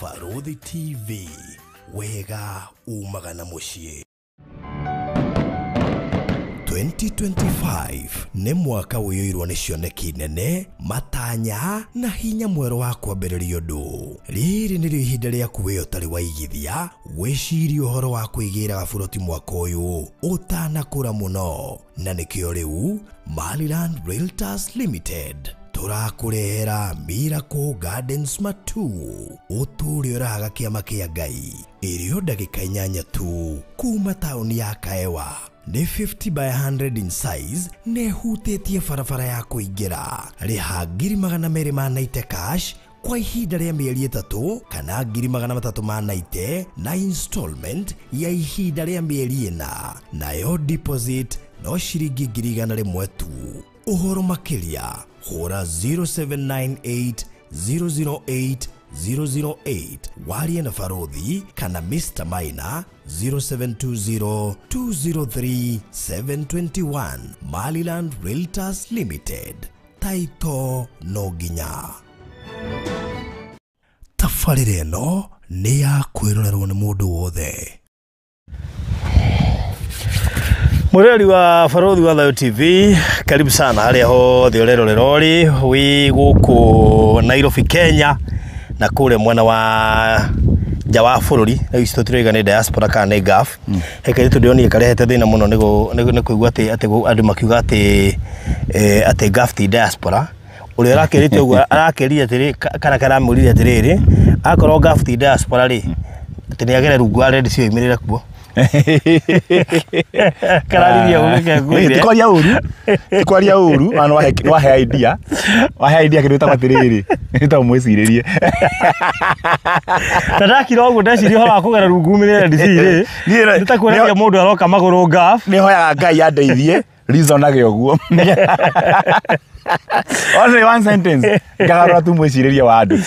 Barũthi TV, wega umaga na mũciĩ. 2025 nĩ mwaka ũiyũirwo nĩ cioneki nene, matanya na hinya mwerũ wa kwambĩrĩria ũndũ. Rĩrĩ nĩrĩo ihinda rĩaku we ũtarĩ waigithia wĩcirie ũhoro wa kwĩgĩra gaburoti mwaka ũyũ ũtanakũra mũno, na nĩkĩo rĩu Maryland Realtors Limited tũrakũrehera Miracle Gardens Matu, ũtũũre ũrahaga kĩama kĩa Ngai, ĩrĩo ndagĩka 8 tu kuma taũni ya Kaewa. Nĩ 50 by 100 in size, nĩ hutĩtie barabara ya kũingĩra. Rĩha 290,000 cash kwa ihinda rĩa mĩeri 3 kana 390,000 na installment ya ihinda rĩa mĩeri 4, nayo deposit no ciringi 100,000 tu. Ũhoro makĩria hũra 0798 008 008 warie na Barothi kana Mr. Maina 0720 203 721. Maryland Realtors Limited, taito no nginya. Tabarĩra ĩno nĩ ya kwĩrorerwo nĩ mũndũ wothe. Mũreri wa Barothi wa Thayo TV, karibu sana harĩa hothe ũrerorera ũrĩ, wĩ gũkũ Nairobi Kenya na kũrĩa mwena wa nja wa bũrũri. Rĩu ici tũtirauga nĩ diaspora kana nĩ Gulf. He kairĩtu ndĩronire karehete thĩna mũno nĩ kũigua atĩ andũ makiuga atĩ Gulf ti diaspora. Ũrĩa ũrakĩrĩte ũguo arakĩrire atĩrĩ, kana karamũrire atĩrĩrĩ, akorwo Gulf ti diaspora rĩ, atĩ nĩagere rungu wa Red Sea oimĩrĩre kuo. Kararirie ũguo kengũire. Tikwaria ũru, tikwaria ũru, na wahe idea. Wahe idea kĩndũ gĩtagwo atĩrĩrĩ, gĩtagwo mwĩcirĩrie. Ta ndakira ũguo ndeciria ũhoro wa kũgera rungu umĩrĩre Red Sea rĩ, nĩ ta kuonania mũndũ aroka magũrũ Gulf. Nĩ hoyaga Ngai andeithie reasonage ũguo. Only one sentence. Ngagarũra tu mwĩcirĩrie wa andũ.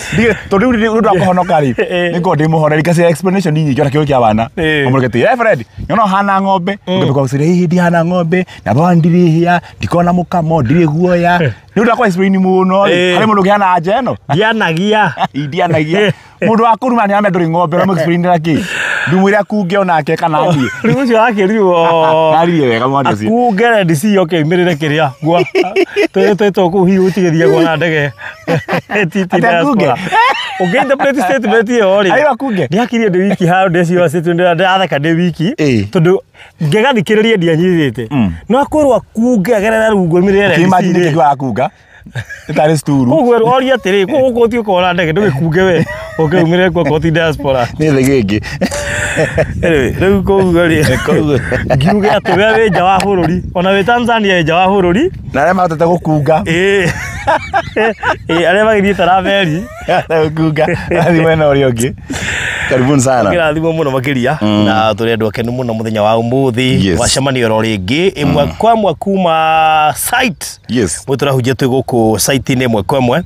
Tondũ rĩu nĩ ũndũ wa kũhonoka rĩ, nĩ ngorwo ndĩ mũhoreri, ngacihe explanation nyingĩ ona kĩũria kĩa wana. Ũmũreke atĩ, "Hey Fred, nyona ũhana ng'ombe." Ngambia kũgwĩciria, "Hihi ndihana ng'ombe, na bawa ndirĩ hĩa, ndikoragwo na mũkamo, ndirĩ guoya." Nĩ ũndũ wa kũ-explain mũno rĩ, harĩ mũndũ ũngĩhana anja ĩno? Ndianagia. Ndianagia. Mũndũ wa kũruma nĩ amenya ndũrĩ ng'ombe, ũramũ-explainĩra kĩ? Ndũmwĩre akunge onake kana niĩ. Rĩu ũcio akĩrirwo. Aririe wega mwana ũcio. Akunge Red Sea oke oimĩrĩre kĩrĩa. Gwa. Twĩtwo kũu hihi gũtigĩthiagwo na ndege. Ti Atĩ akunge? diaspora. Ũngĩ-interpret statement ĩyo rĩ. Arĩ akunge? Ndiakirie ndĩ wiki handũ ndeciria statement ĩyo ndĩratheka ndĩ wiki. Tondũ ngĩgathikĩrĩria ndianyitĩte. No akorwo akunge agerere rungu oimĩrĩre Red Sea Ũkĩ-imagine rĩ. kĩndũ akunga. Ĩtarĩ sturu. Koguo oria atĩrĩ, gũkũ ũthiĩ ũkona ndege ndũgĩkunge we. Ũkĩumĩrĩre kuo okorwo ti diaspora. Nĩ thĩ gĩngĩ. Anyway, rĩu koguo rĩ, Koguo. ngiuge atĩ we wĩ nja wa bũrũri, ona wĩ Tanzania wĩ nja wa bũrũri. Na arĩa mahotete gũkunga. Ĩĩ, arĩa magĩthiĩte na meri. Gũkunga, mathiĩ mwena ũrĩa ũngĩ. Karibuni sana. Kĩrathimwo mũno makĩria, na tũrĩ andũ akenu mũno mũthenya wa ũmũthĩ. Wacemanio oro rĩngĩ, ĩmwe kwa ĩmwe kuma site. Mũndũ tũrahunjia twĩ gũkũ site-inĩ ĩmwe kwa ĩmwe.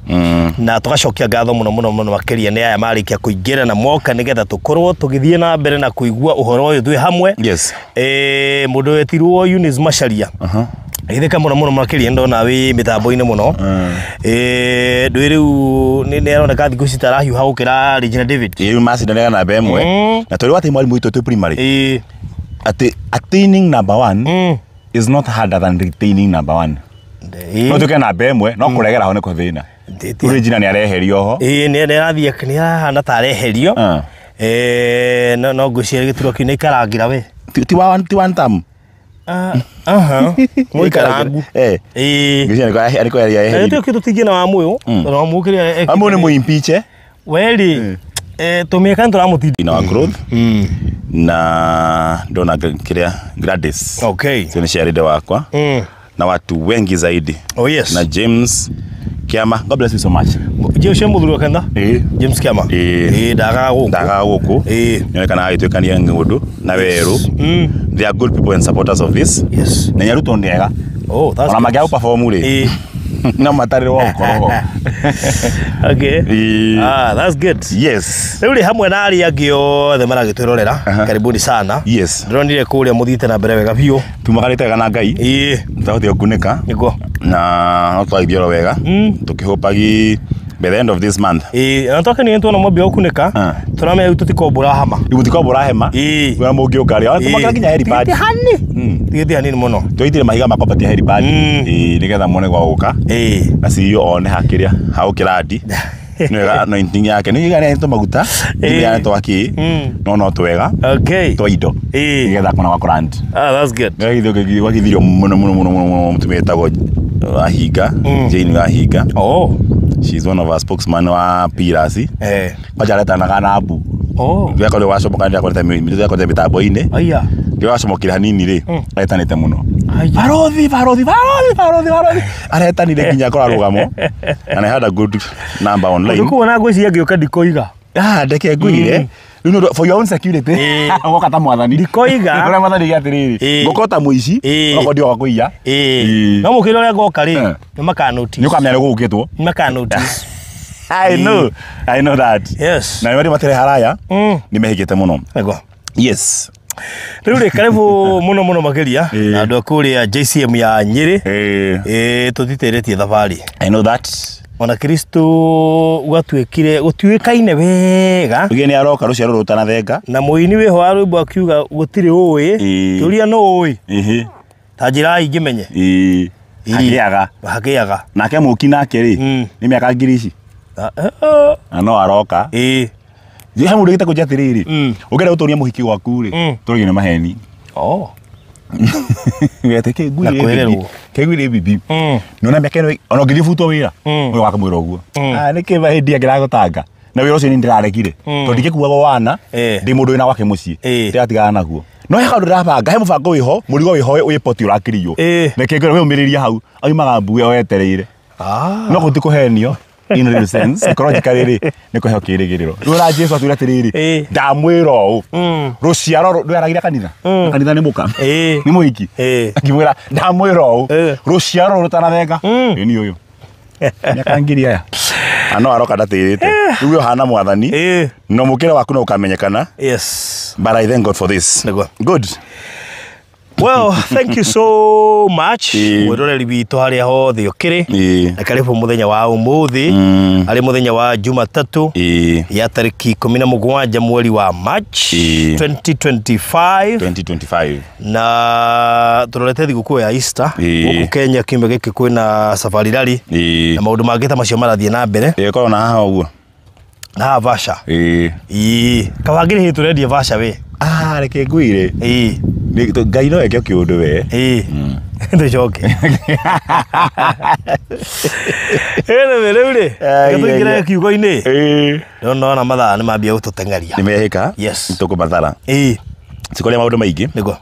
Na tũgacokia ngatho mũno mũno mũno makĩria nĩ aya marĩkia kũingĩra na moka nĩgetha tũkorwo tũgĩthiĩ na mbere na kũigua ũhoro ũyũ twĩ hamwe. Mũndũ wetirwo Eunice Macharia. Githĩka mũno mũno makĩria ndona wĩ mĩtambo-inĩ mũno. Ndũĩ rĩu nĩ aroneka thikũ ici tarahiũha gũkĩra Regina David. Ĩĩ, rĩu macindanaga namba ĩmwe. Na tũrĩ watĩ mwarimũ witũ twĩ primary. Atĩ attaining number 1 is not harder than retaining number 1. No tuke namba ĩmwe, no kũregera ho nĩko thĩna. Rĩu Regina nĩ areherio ho. Ĩĩ, nĩ arathiĩ, nĩ arahana ta areherio. No ngwĩciria gĩturwa kĩu nĩ ikarangira we. Ti wa one, ti one term. Mũikarangu. Ĩĩ. Ngwĩciria nĩ kwa area Na eherio. gĩtĩ kĩu tũtingĩ na Wamũyũ, tondũ Wamũyũ kĩrĩa ekĩte Wamũyũ nĩ nĩ mũimpeach. We rĩ, tũmĩaka nĩ tũramũtinda. Na wa growth. Na ndona kĩrĩa Gladys. Sio nĩ ciarĩnde wakwa. Na watu wengi zaidi. Oh yes. Na James Kiama. God bless you so much. James ũcio mũthuri wa kanitha? James Kiama. Ĩĩ, ndagaga gũkũ. Ndagaga gũkũ. Nĩonekana agĩtuĩkania ng'ũndũ na werũ. They are good people and supporters of this. Na Nyaruto nĩ ega. Oh, that's Ona good. mangĩaga gũperform rĩ. No matarĩrwo gũkorwo ho. Okay. Ah, that's good. Rĩu rĩ hamwe na arĩa angĩ othe maragĩtwĩrorera, karibuni sana. Ndĩronire kũrĩa mũthiĩte na mbere wega biũ. Tumagarĩte wega na Ngai. Tũtahotire kũkunĩka. Nĩguo. Na no tũragĩthiĩ oro wega. Tũkĩhũpagi By the end of this month. Ĩĩ, na twakenire tuona mwambia ũkunĩka. Ah. Tũramenya rĩu tũtikombũra hama. Mũtikombũra hema. Ĩĩ. Wĩra mũngĩũka rĩ. Ona tũmakĩra nginya helipad. Tigĩte hani. Tigĩte hanini mũno. Tũitire mahiga makwambatia helipad. Mm. Ĩĩ, nĩgetha muone gwa gũka. Ĩĩ. Na CEO one hakĩrĩa hagũkĩrandi. Nĩwega anointing yake. Nĩ igana nĩ maguta. Ĩĩ. Nĩ twakĩ. Mm. No twega. Okay. Twa indo. Ĩĩ. Nĩgetha kona gwa kũrandi. Ah, that's good. Gwagĩthirio mũno mũno mũno mũno mũno mũtumia wĩtagwo Wahinga. Jane Wahinga. Oh. She's one of our spokesman wa Pillars. Eh. Kwanja aretanaga na mbu. Oh. Rĩrĩa wacomoka ndĩrakorete mĩtambo-inĩ. Aya. Rĩrĩa wacomokire hanini rĩ, aretanĩte mũno. Aya. Barothi, barothi, barothi, barothi, barothi. Aretanire nginya akora rũgamo. And I had a good number online. Ndũkuona ngwĩciria ngĩũka ndikoiga. Ah, ndeke ngwĩre. Rĩu nĩ ũndũ- for your own security. Ũgoka ta mwathani. Ndikoiga. Ũrĩa mwathani oiga atĩrĩrĩ. Ĩĩ. Ngũka ta mũici, Ĩĩ. okorwo ndioka kũiya. Ĩĩ. Ĩĩ. No mũkĩra ũrĩa ngoka rĩ, Eh. nĩ makanotice. Nĩ ũkamenya nĩ gũgũkĩtwo. Nĩ makanotice. I know. I know that. Yes. Na nĩ matirĩ haraya. Mm. Nĩ mehĩkĩte mũno. Nĩguo. Yes. Rĩu rĩ, karibu mũno mũno makĩria Ĩĩ. na andũ a kũrĩa JCM ya Nyĩrĩ. Eh, Ĩĩ, tũtitĩrĩtie thabarĩ. I know that. Ona Kristo gwatuĩkire gũtuĩkaine wega Ũgĩ nĩ aroka rũciaro rũtanathenga. na mũini wĩho wa rwĩmbo akiuga gũtirĩ ũĩ. Ĩĩ. Kĩũria nũ ũĩ? Ĩhĩ. Ta njĩra ingĩmenye. Ĩĩ. Ĩĩ. Hakĩaga. Hakĩaga. Nake mũki nake rĩ, Mm. nĩ mĩaka ngiri ici. Ah, eh, eh. Na no aroka. Ĩĩ. He mũndũ gĩte kũnjia atĩrĩrĩ, Mm. ũngĩenda gũtũria mũhiki gwaku rĩ, Mm. tũragio nĩ maheni. Oh. Wete kĩngui Na rĩ kwĩrĩrwo. bibi. Kĩngui rĩ bibi. Mm. Nĩwona mĩaka ĩno ona ũngĩthiĩ butwo wĩra, Mm. ũyũ wakamwĩra ũguo. Mm. Ah, nĩkĩ mahĩndĩ angĩragũtanga. Na wĩra ũcio nĩ ndĩraregire. Mm. Tondũ ndingĩkuagwo wana, Eh. ndĩ mũndũ wĩna gwake mũciĩ. Eh. Ndĩratigana naguo. No he kaũndũ ndĩrabanga, he mũbango wĩho, mũrigo wĩho wĩ poti ũrakĩrio. Eh. Reke ngwĩre wĩyũmĩrĩrie hau, aumaga mbuĩ o etereire. Ah. No gũti kũhenio in real sense psychologically rĩ nĩ kũheo kĩrĩgĩrĩro. Rĩu ũra Jesu atwĩra atĩrĩrĩ, Eh. ndamwĩra ũũ, Mm. rũciaro ndwaragira kanitha, Mm. kanitha nĩ mũka, Eh. nĩ mũhiki. Eh. Akĩmwĩra ndamwĩra ũũ, Eh. rũciaro rũrũ rũtanathenga, Mm. ĩ ni ũyũ. Mĩaka ngiri aya. Na no aroka ndatĩrĩte. Rĩu we ũhana mwathani, Eh. no mũkĩra waku no ũkamenyekana. Yes. But I thank God for this. Nĩguo. Good. Well, thank you so much. Ĩĩ. Mwĩroreri witũ harĩa hothe ũkĩrĩ. Ĩĩ. Na karibu mũthenya wa ũmũthĩ. Mm. Arĩ mũthenya wa Jumatatũ. Ĩĩ. Ya tarĩki 17 mweri wa March Ĩĩ. 2025. 2025. Na tũrorete thigũkũ ya Easter. Ĩĩ. Gũkũ Kenya kiumia gĩkĩ kwĩna safari rally. Ĩĩ. Na maũndũ mangĩ ta macio marathiĩ na mbere. Ĩĩ korwo na haha ũguo. Na haha Vasha. Ĩĩ. Ĩĩ. Kabangĩrĩ hĩndĩ tũrendia Vasha we. Ah, reke ngwĩre. Ĩĩ. Ngai no eke kĩũndũ we. Ĩĩ. Tũcoke. Anyway, rĩu rĩ, Ai, reke tũingĩre ai, ai. kiugo-inĩ. Ĩĩ. Rĩu nona mathaa nĩ mambia gũtũteng'eria. Nĩ mehĩka. Yes. Tũkũmathara. Ĩĩ, Cikũrĩa maũndũ maingĩ. nĩguo.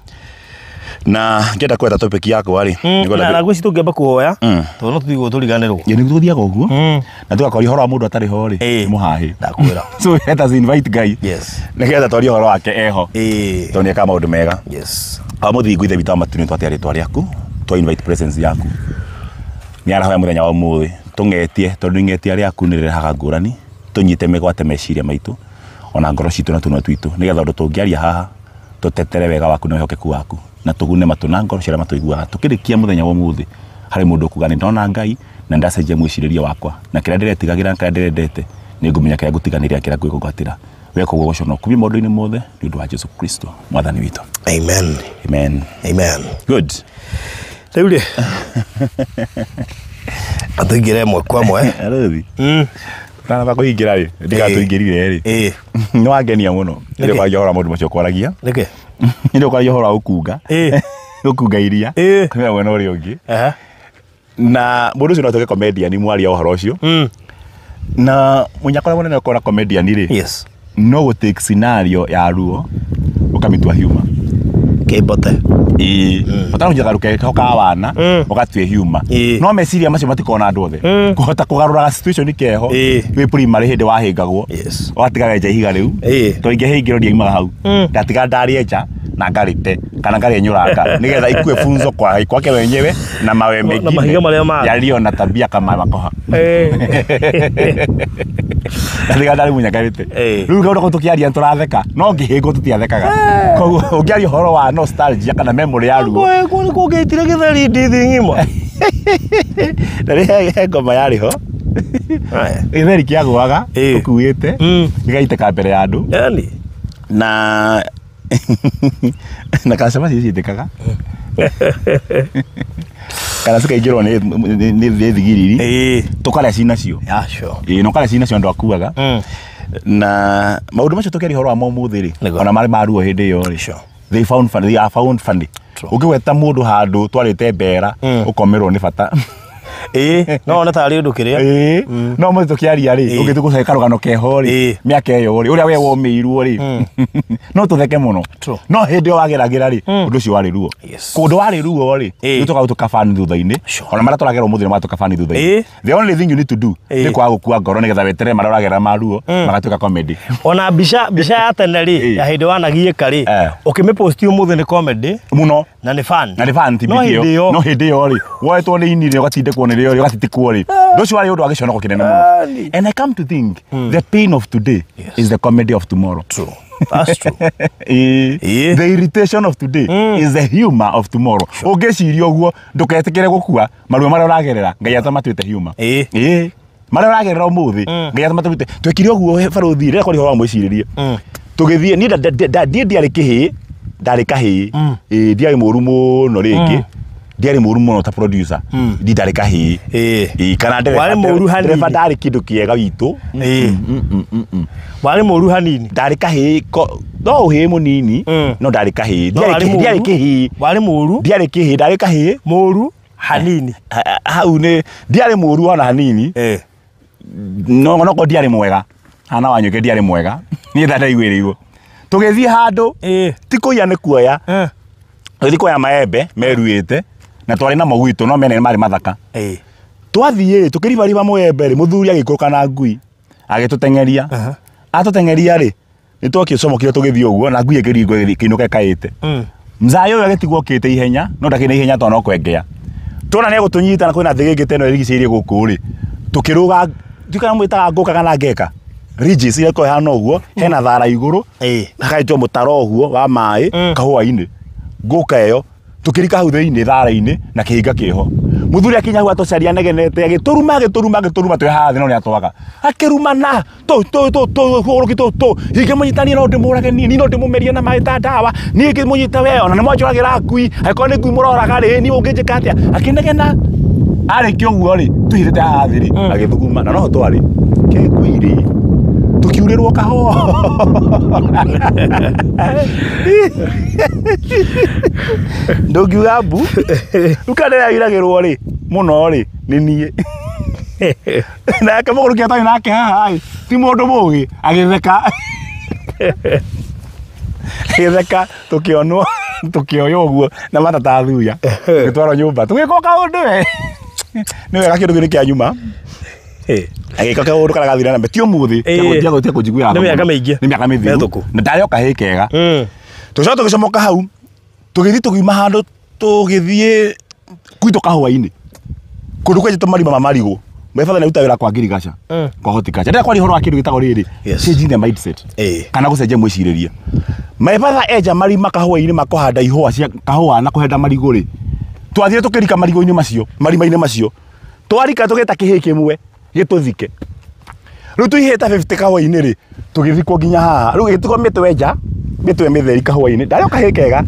Na ngĩenda kweta topic yakwa rĩ. Na na ngwĩciria tũngĩamba kũhoya, Mm. tondũ no tũthiĩ tũriganĩrwo. Ĩ nĩguo tũthiaga ũguo. Mm. Na tũgakoria ũhoro wa mũndũ atarĩ ho rĩ. Ĩĩ. Nĩ mũhahĩ. Ndakwĩra. So let us invite Ngai. Yes. Nĩgetha twarie ũhoro wake eho. Ĩĩ. Tondũ nĩekaga maũndũ mega. Yes. Awa mũthingu ithe witũ wa matu-inĩ twatĩa rĩtwa rĩaku twa invite presence yaku nĩ arahoya mũthenya wa ũmũthĩ tũng'etie tondũ ing'etia rĩaku nĩ rĩrehaga ngũrani tũnyite mĩgwate meciria maitũ ona ngoro citũ na tũnua twitũ nĩgetha ũndũ tũngĩaria haha tũtetere wega waku na wĩhokeku waku na tũgune matũ na ngoro cia arĩa matũiguaga tũkĩrĩkia mũthenya wa ũmũthĩ harĩ mũndũ ũkuga nĩ ndona Ngai na ndacenjia mwĩcirĩrie wakwa na kĩrĩa ndĩretigagĩra na kĩrĩa ndĩrendete nĩ ngũmenya kĩrĩa ngũtiganĩria kĩrĩa ngwĩgwatĩra weka ũguo gũcono kumia maũndũ-inĩ mothe nĩ ũndũ wa Jesu Kristo mwathani witũ. Amen. Amen. Amen. Good. Rĩu rĩ, tũingĩre ĩmwe kwa ĩmwe. Arothi. Mm. Tanaba kũingĩra rĩ, ndigatũingĩrire rĩ. Ĩĩ. Nĩ wangenia mũno. Nĩkĩ? Nĩ kwaria ũhoro wa maũndũ macio kwaragia. Nĩkĩ? Nĩ kwaria ũhoro wa gũkunga. Ĩĩ. Gũkunga iria. Ĩĩ. Kumĩra mwena ũrĩa ũngĩ. Aha. Na mũndũ ũcio no atuĩke comedian mwaria ũhoro ũcio. Mm. Na mũnyakora mũnene ũkona comedian rĩ. Yes. No gũ take scenario ya ruo ũkamĩtua humor. Kĩmbote. Ĩĩ. Bata no kũnjĩra karukeho ka wana Mm. ũgatue humor. Ĩĩ. No meciria macio matikona andũ othe. Mm. Kũhota kũgarũra situation keho. Ĩĩ. Wĩ primary hĩndĩ wahĩngagwo. Yes. Watiga wenja ihiga rĩu. Ĩĩ. To ingĩhĩngĩrwo ndiaumaga hau. Mm. Ndatiga ndarĩenja na ngarĩte kana ngarĩenyũranga nĩgetha ikue funzo kwa kwake wenyewe na mawe Na mengine mahiga marĩa mangĩ. yaliyo na tabia kama makoha. Ĩĩ. Ndatiga ndarĩmunya ngarĩte. Ĩĩ. Rĩu kaũndũ kau tũkĩaria nĩtũratheka no ngĩhĩngwo tũtiathekaga. Koguo ũngĩaria ũhoro wa nostalgia kana memory ya ruo Kũngĩitire gĩtheri ndithi ng'ima. na rĩ he ngoma yarĩ ho Haya. Gĩtheri kĩagũaga Ĩĩ. ũkuĩte gĩgaitĩka mbere ya andũ Yani. na na kana cabaci ciitĩkaga kana cikaingĩrwo nĩ thigiriri Ĩĩ. tũkarĩa cinacio. Yeah, sure. Ĩĩ no karĩa cinacio andũ akuaga. Na maũndũ macio tũkĩaria ũhoro wamo ũmũthĩ rĩ, Nĩguo. ona marĩ maruo hĩndĩ ĩyo rĩ, Sure. they found funny, they are found funny. True. Ũngĩgweta mũndũ handũ twarĩte mbera ũkomerwo nĩ bata. Ĩĩ, no one tarĩ ũndũ kĩrĩa. Ĩĩ, no mũthĩ tũkĩaria rĩ, Ĩĩ. ũngĩthiĩ gũcaria karũgano keho rĩ, Ĩĩ. mĩaka ĩyo rĩ, ũrĩa we womĩirwo rĩ, no tũtheke mũno. True. No hĩndĩ ĩyo wageragĩra rĩ, ũndũ ũcio warĩ ruo. Yes. Kũndũ warĩ ruo rĩ, Ĩĩ. nĩ tũgagũtuĩka fan thutha-inĩ. Sure. Ona marĩa tũragera ũmũthĩ nĩ magatuĩka fan thutha-inĩ. Ĩĩ. The only thing you need to do Ĩĩ. nĩ kwaga gũkua ngoro nĩgetha weterere marĩa ũragerera ma ruo magatuĩka comedy. Ona mbica ya tene rĩ, Ĩĩ. ya hĩndĩ wanagiĩka rĩ, Eh. ũkĩmĩposti ũmũthĩ nĩ comedy Mũno. na nĩ fun. Na nĩ fan ti No mbiki hĩndĩ ĩyo. ĩyo. No hĩndĩ ĩyo rĩ, woetwo nĩ ini rĩ, ũgatindĩkwo nĩ rĩo rĩ, ũgatitikwo rĩ. Ũndũ ũcio warĩ ũndũ wa gĩconoko kĩnene mũno. Ani. And I come to think the pain of today Yes. is the comedy of tomorrow. True. That's true. Ĩĩ. Ĩĩ. The irritation of today is the humor of tomorrow. Ũngĩciria ũguo ndũketĩkĩre gũkua maruo marĩa ũragerera Ngai atamatuĩte humor. Ĩĩ. Ĩĩ. Marĩa ũragerera ũmũthĩ Ngai atamatuĩte. Twekire ũguo barũthi rĩrĩa kwari ũhoro wa mwĩcirĩrie. Tũgĩthiĩ niĩ niĩ ndiarĩ kĩhĩĩ, ndarĩ kahĩĩ. Ĩĩ ndiarĩ mũru mũno rĩngĩ. Ndiarĩ mũru mũno ta producer. Niĩ ndarĩ kahĩĩ. Ĩĩ. Ĩĩ kana ndereba. Warĩ mũru hanini. Ndereba ndarĩ kĩndũ kĩega witũ. Ĩĩ. Warĩ mũru hanini. Ndarĩ kahĩĩ no ũhĩĩ mũnini no ndarĩ kahĩĩ. No warĩ mũru. Ndiarĩ kĩhĩĩ. Warĩ mũru. Ndiarĩ kĩhĩĩ, ndarĩ kahĩĩ. Mũru hanini. Hau nĩ ndiarĩ mũru ona hanini. Ĩĩ. No no ko ndiarĩ mwega. Hana wanyuke ndiarĩ mwega. Niĩ ndaiguĩrĩirwo. Tũgĩthiĩ handũ Ĩĩ. ti kũiya nĩ kuoya. Eh. Tũgĩthiĩ kuoya maembe meruĩte na twarĩ namo gwitũ no mene marĩ mathaka. Ĩĩ. Twathiĩ rĩ tũkĩribariba mũembe rĩ mũthuri agĩikũrũka na ngui agĩtũteng'eria. Atũteng'eria rĩ nĩ twakĩcomokire tũgĩthiĩ ũguo na ngui ĩkĩringwo ĩkĩinũka ĩkaĩte. Mzai ũyũ agĩtigwo okĩte ihenya no ndakĩrĩ na ihenya tondũ no kwengea. Tuona nĩ egũtũnyita na kwĩna thĩgĩngĩ ta ĩno ĩrigicĩirie gũkũ rĩ tũkĩrũga ndikana mwĩtaga ngũka kana ngeka ridges iria ĩkoragwo ĩhana ũguo hena thara igũrũ Ĩĩ. hakaitwo mũtaro ũguo wa maĩ kahũa-inĩ ngũka ĩyo tũkĩrika hau thĩinĩ thara-inĩ na kĩhinga kĩho mũthuri akinya hau atũcaria negenete agĩtũruma agĩtũruma agĩtũruma twĩ haha thĩ no nĩatwaga akĩrumana tũ tũ tũ tũ hũrũki tũ tũ ingĩmũnyita niĩ no ndĩmũrage niĩ niĩ no ndĩmũmerie na maĩ ta ndawa niĩ ngĩmũnyita we ona nĩmwanjũragĩra ngui angĩkorwo nĩ ngui mũroraga rĩ niĩ ũngĩnjĩka atĩa akĩnegena arĩkia ũguo rĩ tũhithĩte haha thĩ rĩ agĩthuguma na noho twarĩ kĩngui rĩ tũkiurĩrwo kahũa ndũngiuga mbu rĩu kana ndĩrairagĩrwo rĩ mũno rĩ nĩ niĩ nake mũgũrũki atarĩ nake haha rĩ ti mũndũ mũgĩ agĩtheka agĩtheka tũkĩonwo tũkĩoywo ũguo na matata thuya tũgĩtwarwo nyũmba tũgĩkwo kaũndũ we nĩ wega kĩndũ kĩu nĩ kĩa nyuma agĩka kaũndũ karĩa gathire na mbere ti ũmũthĩ Ĩĩ. tiagũtia kũnjiguĩra Nĩ mĩaka mĩingĩ. nĩ mĩaka mĩthiru Mĩhĩtũku. na ndarĩ o kahĩĩ kega tũgĩcoka tũgĩcomoka hau tũgĩthiĩ tũkiuma handũ tũgĩthiĩ gwitũ kahũa-inĩ kũndũ kwenjetwo marima ma marigũ my father nĩaruta wĩra kwa ngirigaca kwa horticulture ndĩrenda kwaria ũhoro wa kĩndũ gĩtagwo rĩrĩ Yes. changing the mindset Ĩĩ. kana gũcenjia mwĩcirĩrie my father enja marima kahũa-inĩ ma kũhanda ihũa cia kahũa na kũhanda marigũ rĩ twathire tũkĩrika marigũ-inĩ macio marima-inĩ macio twarika tũgĩta kĩhĩĩ kĩmwe gĩtũthike rĩu tũihĩte 50 kahũa-inĩ rĩ tũgĩthikwo nginya haha rĩu gĩtigwo mĩtwe nja mĩtwe mĩtheri kahũa-inĩ ndarĩ o kahĩĩ kega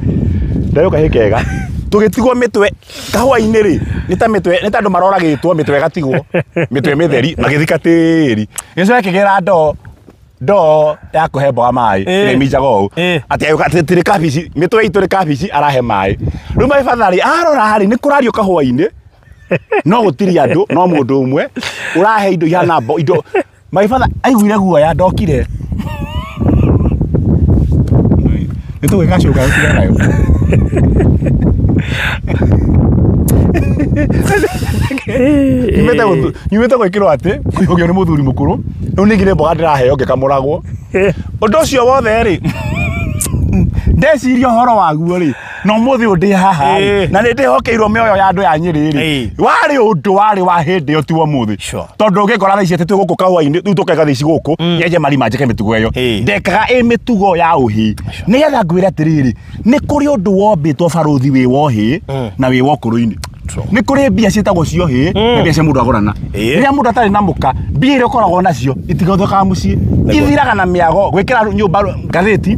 ndarĩ o kahĩĩ kega tũgĩtigwo mĩtwe kahũa-inĩ rĩ nĩ ta mĩtwe nĩ ta andũ maroragĩtwo mĩtwe ĩgatigwo mĩtwe mĩtheri magĩthika tĩri gĩcoke kĩgĩra ndoo ndoo ya kũhe mboga maĩ Ĩĩ. ĩrĩa ĩminjaga ũũ Ĩĩ. atĩ agĩũka atĩ tĩrĩ kabici mĩtwe itũ nĩ kabici arahe maĩ rĩu my father rĩ arora rĩ nĩ kũrario kahũa-inĩ no gũtirĩ andũ no mũndũ ũmwe ũrahe indo ihana mbo indo my father aiguire guoya ndokire nĩ tũgwĩka cuka gũtiga nayo nyumĩte gwĩkĩrwo atĩ kũihũgio nĩ mũthuri mũkũrũ rĩu ningĩ nĩ mboga ndĩraheo ngĩkamũragwo ũndũ ũcio wothe rĩ ndeciria ũhoro waguo rĩ na ũmũthĩ ũyũ ndĩ haha rĩ Ĩĩ. na nĩ ndĩhokeirwo mĩoyo ya andũ ya Nyĩrĩ rĩ Ĩĩ. warĩ ũndũ warĩ wa hĩndĩ ĩyo ti wa ũmũthĩ Sure. tondũ ũngĩkora thaa ici atĩ twĩ gũkũ kahũa-inĩ rĩu tũkeka thaa ici gũkũ nyenje marima njĩke mĩtugo ĩyo Ĩĩ. ndekaga ĩ mĩtugo ya ũhĩ nĩgetha ngwĩre atĩrĩrĩ nĩ kũrĩ ũndũ wombĩtwo barũthi wĩ wa ũhĩ na wĩ wa ũkũrũ-inĩ Nĩ kũrĩ mbia ciĩtagwo cio hĩ na mbia cia mũndũ agũrana. Rĩrĩa mũndũ atarĩ na mũka, mbia iria ũkoragwo nacio itigothekaga mũciĩ, ithiraga na mĩago, gwĩkĩra nyũmba ngathĩti,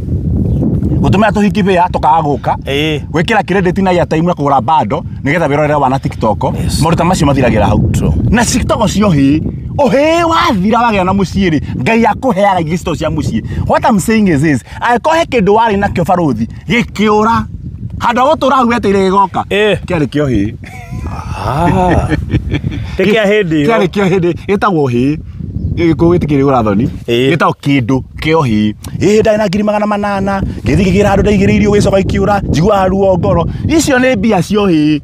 gũtũmĩra tũhiki bĩa tũkaga gũka, gwĩkĩra credit na airtime na kũgũra bando nĩgetha wĩrorere wana TikTok. Maũndũ ta macio mathiragĩra hau. Na TikTok cio hĩ, ũhĩ wathira wagĩa na mũciĩ rĩ, Ngai akũheaga ingĩ cito cia mũciĩ. What I'm saying is this, angĩkorwo he kĩndũ warĩ nakĩo barũthi gĩkĩũra, handũ ha gũtũra hau wetereire gĩgoka, kĩarĩ kĩo hĩ. Nĩ kĩa hĩndĩ ĩyo. Kĩarĩ kĩo hĩndĩ, gĩtagwo hĩ. Gĩkũyũ gĩtikĩrĩ ũrathoni. Gĩtagwo kĩndũ kĩo hĩ. Ĩ ndarĩ na 800,000, ngĩthiĩ ngĩgĩra handũ ndaigĩrĩirio gĩcoka gĩkĩũra, njiguaga ruo ngoro. Icio nĩ mbia cio hĩ.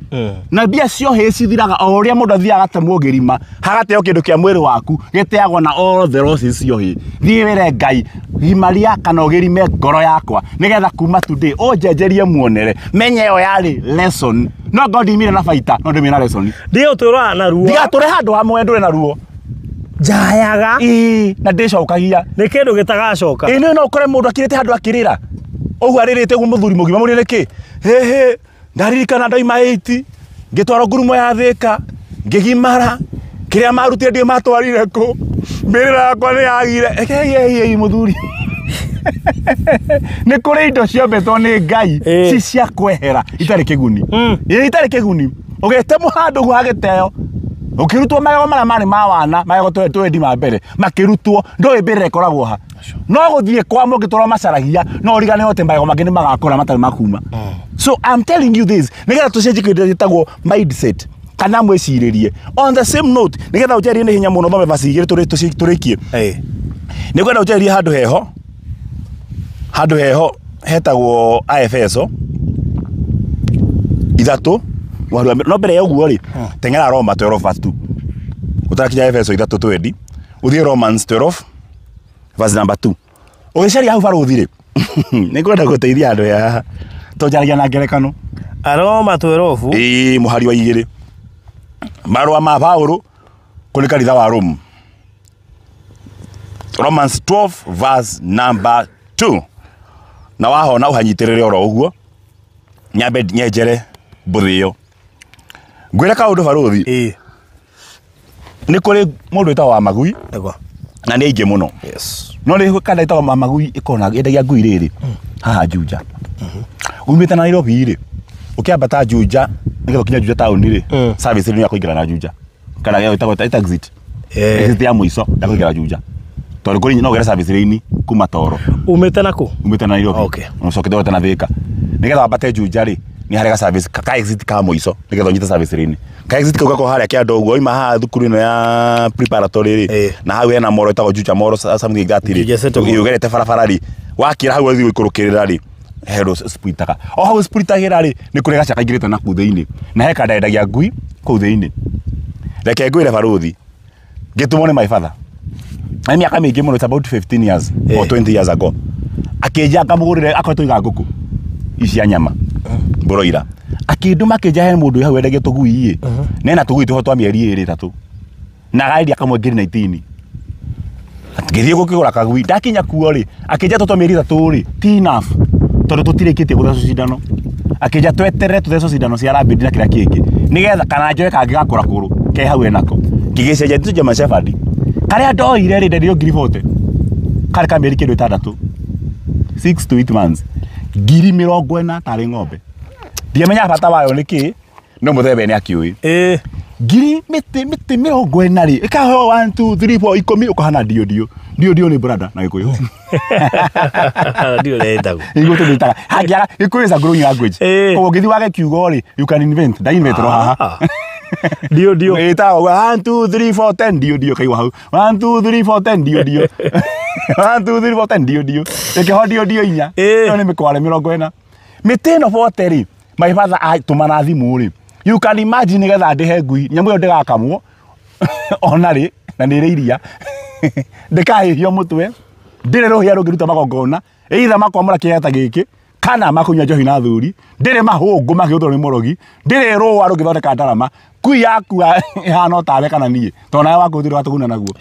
Na mbia cio hĩ cithiraga o ũrĩa mũndũ athiaga agatemwo gĩrima, hagateo kĩndũ kĩa mwĩrĩ waku, gĩteagwo na all the losses cio hĩ. Thiĩ wĩre Ngai, gimaria kana ũgĩrime ngoro yakwa, nĩgetha kuma today ũnjenjerie muonere, menye ĩyo yarĩ lesson. No ngorwo ndimire na baita, no ndimire na lesson. Ndigatũraga na ruo. Ndigatũre handũ hamwe ndũre na ruo. Njayaga. Ĩĩ, na ndĩcokagia. Nĩ kĩndũ gĩtagacoka. Ĩĩ, nĩ no ũkore mũndũ akirĩte handũ akĩrĩra. Ũguo arĩrĩte ũguo mũthuri mũgima mũrĩ nĩkĩ? Hĩhĩ, ndaririkana ndauma 80, ngĩtwarwo ngurumo ya Thĩka, ngĩgimara, kĩrĩa marutire ndiũĩ matwarire kũ, mbĩrĩra yakwa nĩ yagire. Ĩĩ, mũthuri. Nĩ kũrĩ indo ciombĩtwo nĩ Ngai ci cia kwehera itarĩ kĩguni. Ĩĩ, itarĩ kĩguni. Ũgĩtemwo handũ ũguo hagĩteo, ũkĩrutwo magego marĩa marĩ ma wana, magego twendi ma mbere, makĩrutwo, ndũĩ mbĩrĩra ĩkoragwo ha. No gũthiĩ kwa mũngĩtwarwo macaragia, no ũriganĩrwo atĩ magego mangĩ nĩ magakũra matarĩ makuma. So I'm telling you this, nĩgetha tũcenjie kĩndũ gĩtagwo mindset kana mwĩcirĩrie. On the same note, nĩgetha ũnjarĩrie nĩ hinya mũno thome verse igĩrĩ tũrĩkie. Nĩ ngwenda ũnjarĩrie handũ heho. Handũ heho hetagwo Aefeso 3. No mbere ya ũguo rĩ, teng'era Roma 12 verse 2. Ũtarakinya Efeso 3 twendi, ũthiĩ Romans 12 verse number 2. Ũgĩcaria hau barũthi rĩ, nĩ ngwenda gũteithia andũ aya tũnjaragia na ngerekano. Aroma 12. Ĩĩ, mũhari wa 2. Marũa ma Paũlũ kũrĩ kanitha wa Rome. Romans 12 verse number 2. Na wahona ũhanyitĩrĩre oro ũguo, nyambe nyenjere mbũthĩ ĩyo. Ngwĩre kaũndũ barũthi. Ĩĩ. Nĩ kũrĩ mũndũ wĩtagwo wa magui. Nĩguo. Na nĩ aingĩ mũno. Yes. No nĩ kanda ĩtagwo wa magui ĩkoragwo yendagia ngui rĩrĩ haha Juja. Umĩte na Nairobi rĩ, ũkĩambata Juja nĩgetha ũkinye Juja taũni rĩ, service nĩ ya kũingĩra na Juja. Kana ĩtagwo exit. Exit ya mũico ya kũingĩra Juja. Tondũ kũrĩ no ũgere service lane kuma Toro. Umĩte na kũ? Umĩte na Nairobi. Okay. Ũcokete ũrote na Thĩka. Nĩgetha wambate Juja rĩ, nĩ harĩ ga service ka exit ka mũico nĩgetha ũnyite service lane. Ka exit kau gakoragwo harĩa kĩanda ũguo, wauma haha thukuru ĩno ya preparatory rĩ, na hau hena moro ĩtagwo Juja moro something like that rĩ. Juja Central Mall. Ĩĩ, ũgerete barabara rĩ, wakĩra hau ũthiĩ gũikũrũkĩrĩra rĩ, he handũ splitaga. O hau splitagĩra rĩ, nĩ kũrĩ gaca kaingĩrĩte na kũu thĩinĩ. Na he kanda yendagia ngui kũu thĩinĩ. Reke ngwĩre barũthi, ngĩtũmwo nĩ my father. Na mĩaka mĩingĩ mũno, it's about 15 years or 20 years ago. Akĩnja ngamũgũrĩre, akoretwo aiga ngũkũ ici cia nyama, broiler. Akĩndũma akĩnja he mũndũ hau wendagia tũgui ĩ, na ena tũgui tũho twa mĩeri ĩrĩ ĩtatũ. Na agaendia kamwe 19,000. Ngĩthiĩ gũkĩgũra kagui, ndakinya kuo rĩ, akĩnja tũtwa mĩeri ĩtatũ rĩ, ti enough, tondũ tũtirĩkĩtie gũthecwo cindano. Akĩnja tweterere tũthecwo cindano cia rabid na kĩrĩa kĩngĩ, nĩgetha kana njoe kangĩ gakũra kũrũ, ke hau enako. Ngĩgĩcenjia tũ German Shepherd. Karĩa ndoire rĩ, ndendirio 40,000. Karĩ ka mĩeri kĩndũ ĩtandatũ. 6 to 8 months. 40,000 tarĩ ng'ombe. Ndiamenyaga bata wayo nĩ kĩ, no mũthemba nĩ akĩũĩ. Ngiri mĩtĩ mĩtĩ 40 rĩ, ĩkaheo 1 2 3 4 10 ũkahana ndio ndio. Ndio ndio nĩ brother na Gĩkũyũ. Ndio rĩtagwo. Nĩguo tũmĩtaga. Hangĩaga Gĩkũyũ is a growing language. Koguo ũngĩthiĩ wage kiugo rĩ, you can invent. Nda invent ro haha. Ndio ndio. Ĩtagwo 1 2 3 4 10 ndio ndio kaigua hau. 1 2 3 4 10 ndio ndio. 1 2 3 4 10 ndio ndio. Ĩkĩho ndio ndio inya. Ĩyo nĩ mĩkware 40. Mĩtĩ ĩno 40 rĩ, my father atũmana thimũ rĩ. You can imagine nĩgetha ndĩhe ngui, nyamũ ĩyo ndĩgakamwo. Ona rĩ, na nĩ ĩrĩ iria. Ndĩkahĩhio mũtwe. Ndĩrĩ rũhĩa rũngĩruta magongona. Either makwamũra kĩgeta gĩkĩ, kana makũnyua njohi na athuri. Ndĩrĩ mahũngũ makĩhũthĩrwo nĩ mũrogi. Ndĩrĩ rũa rũngĩthondeka ndarama. Ngui yaku ĩhana o tawe kana niĩ. Tondũ nawe waku gũtirĩ watũguna naguo.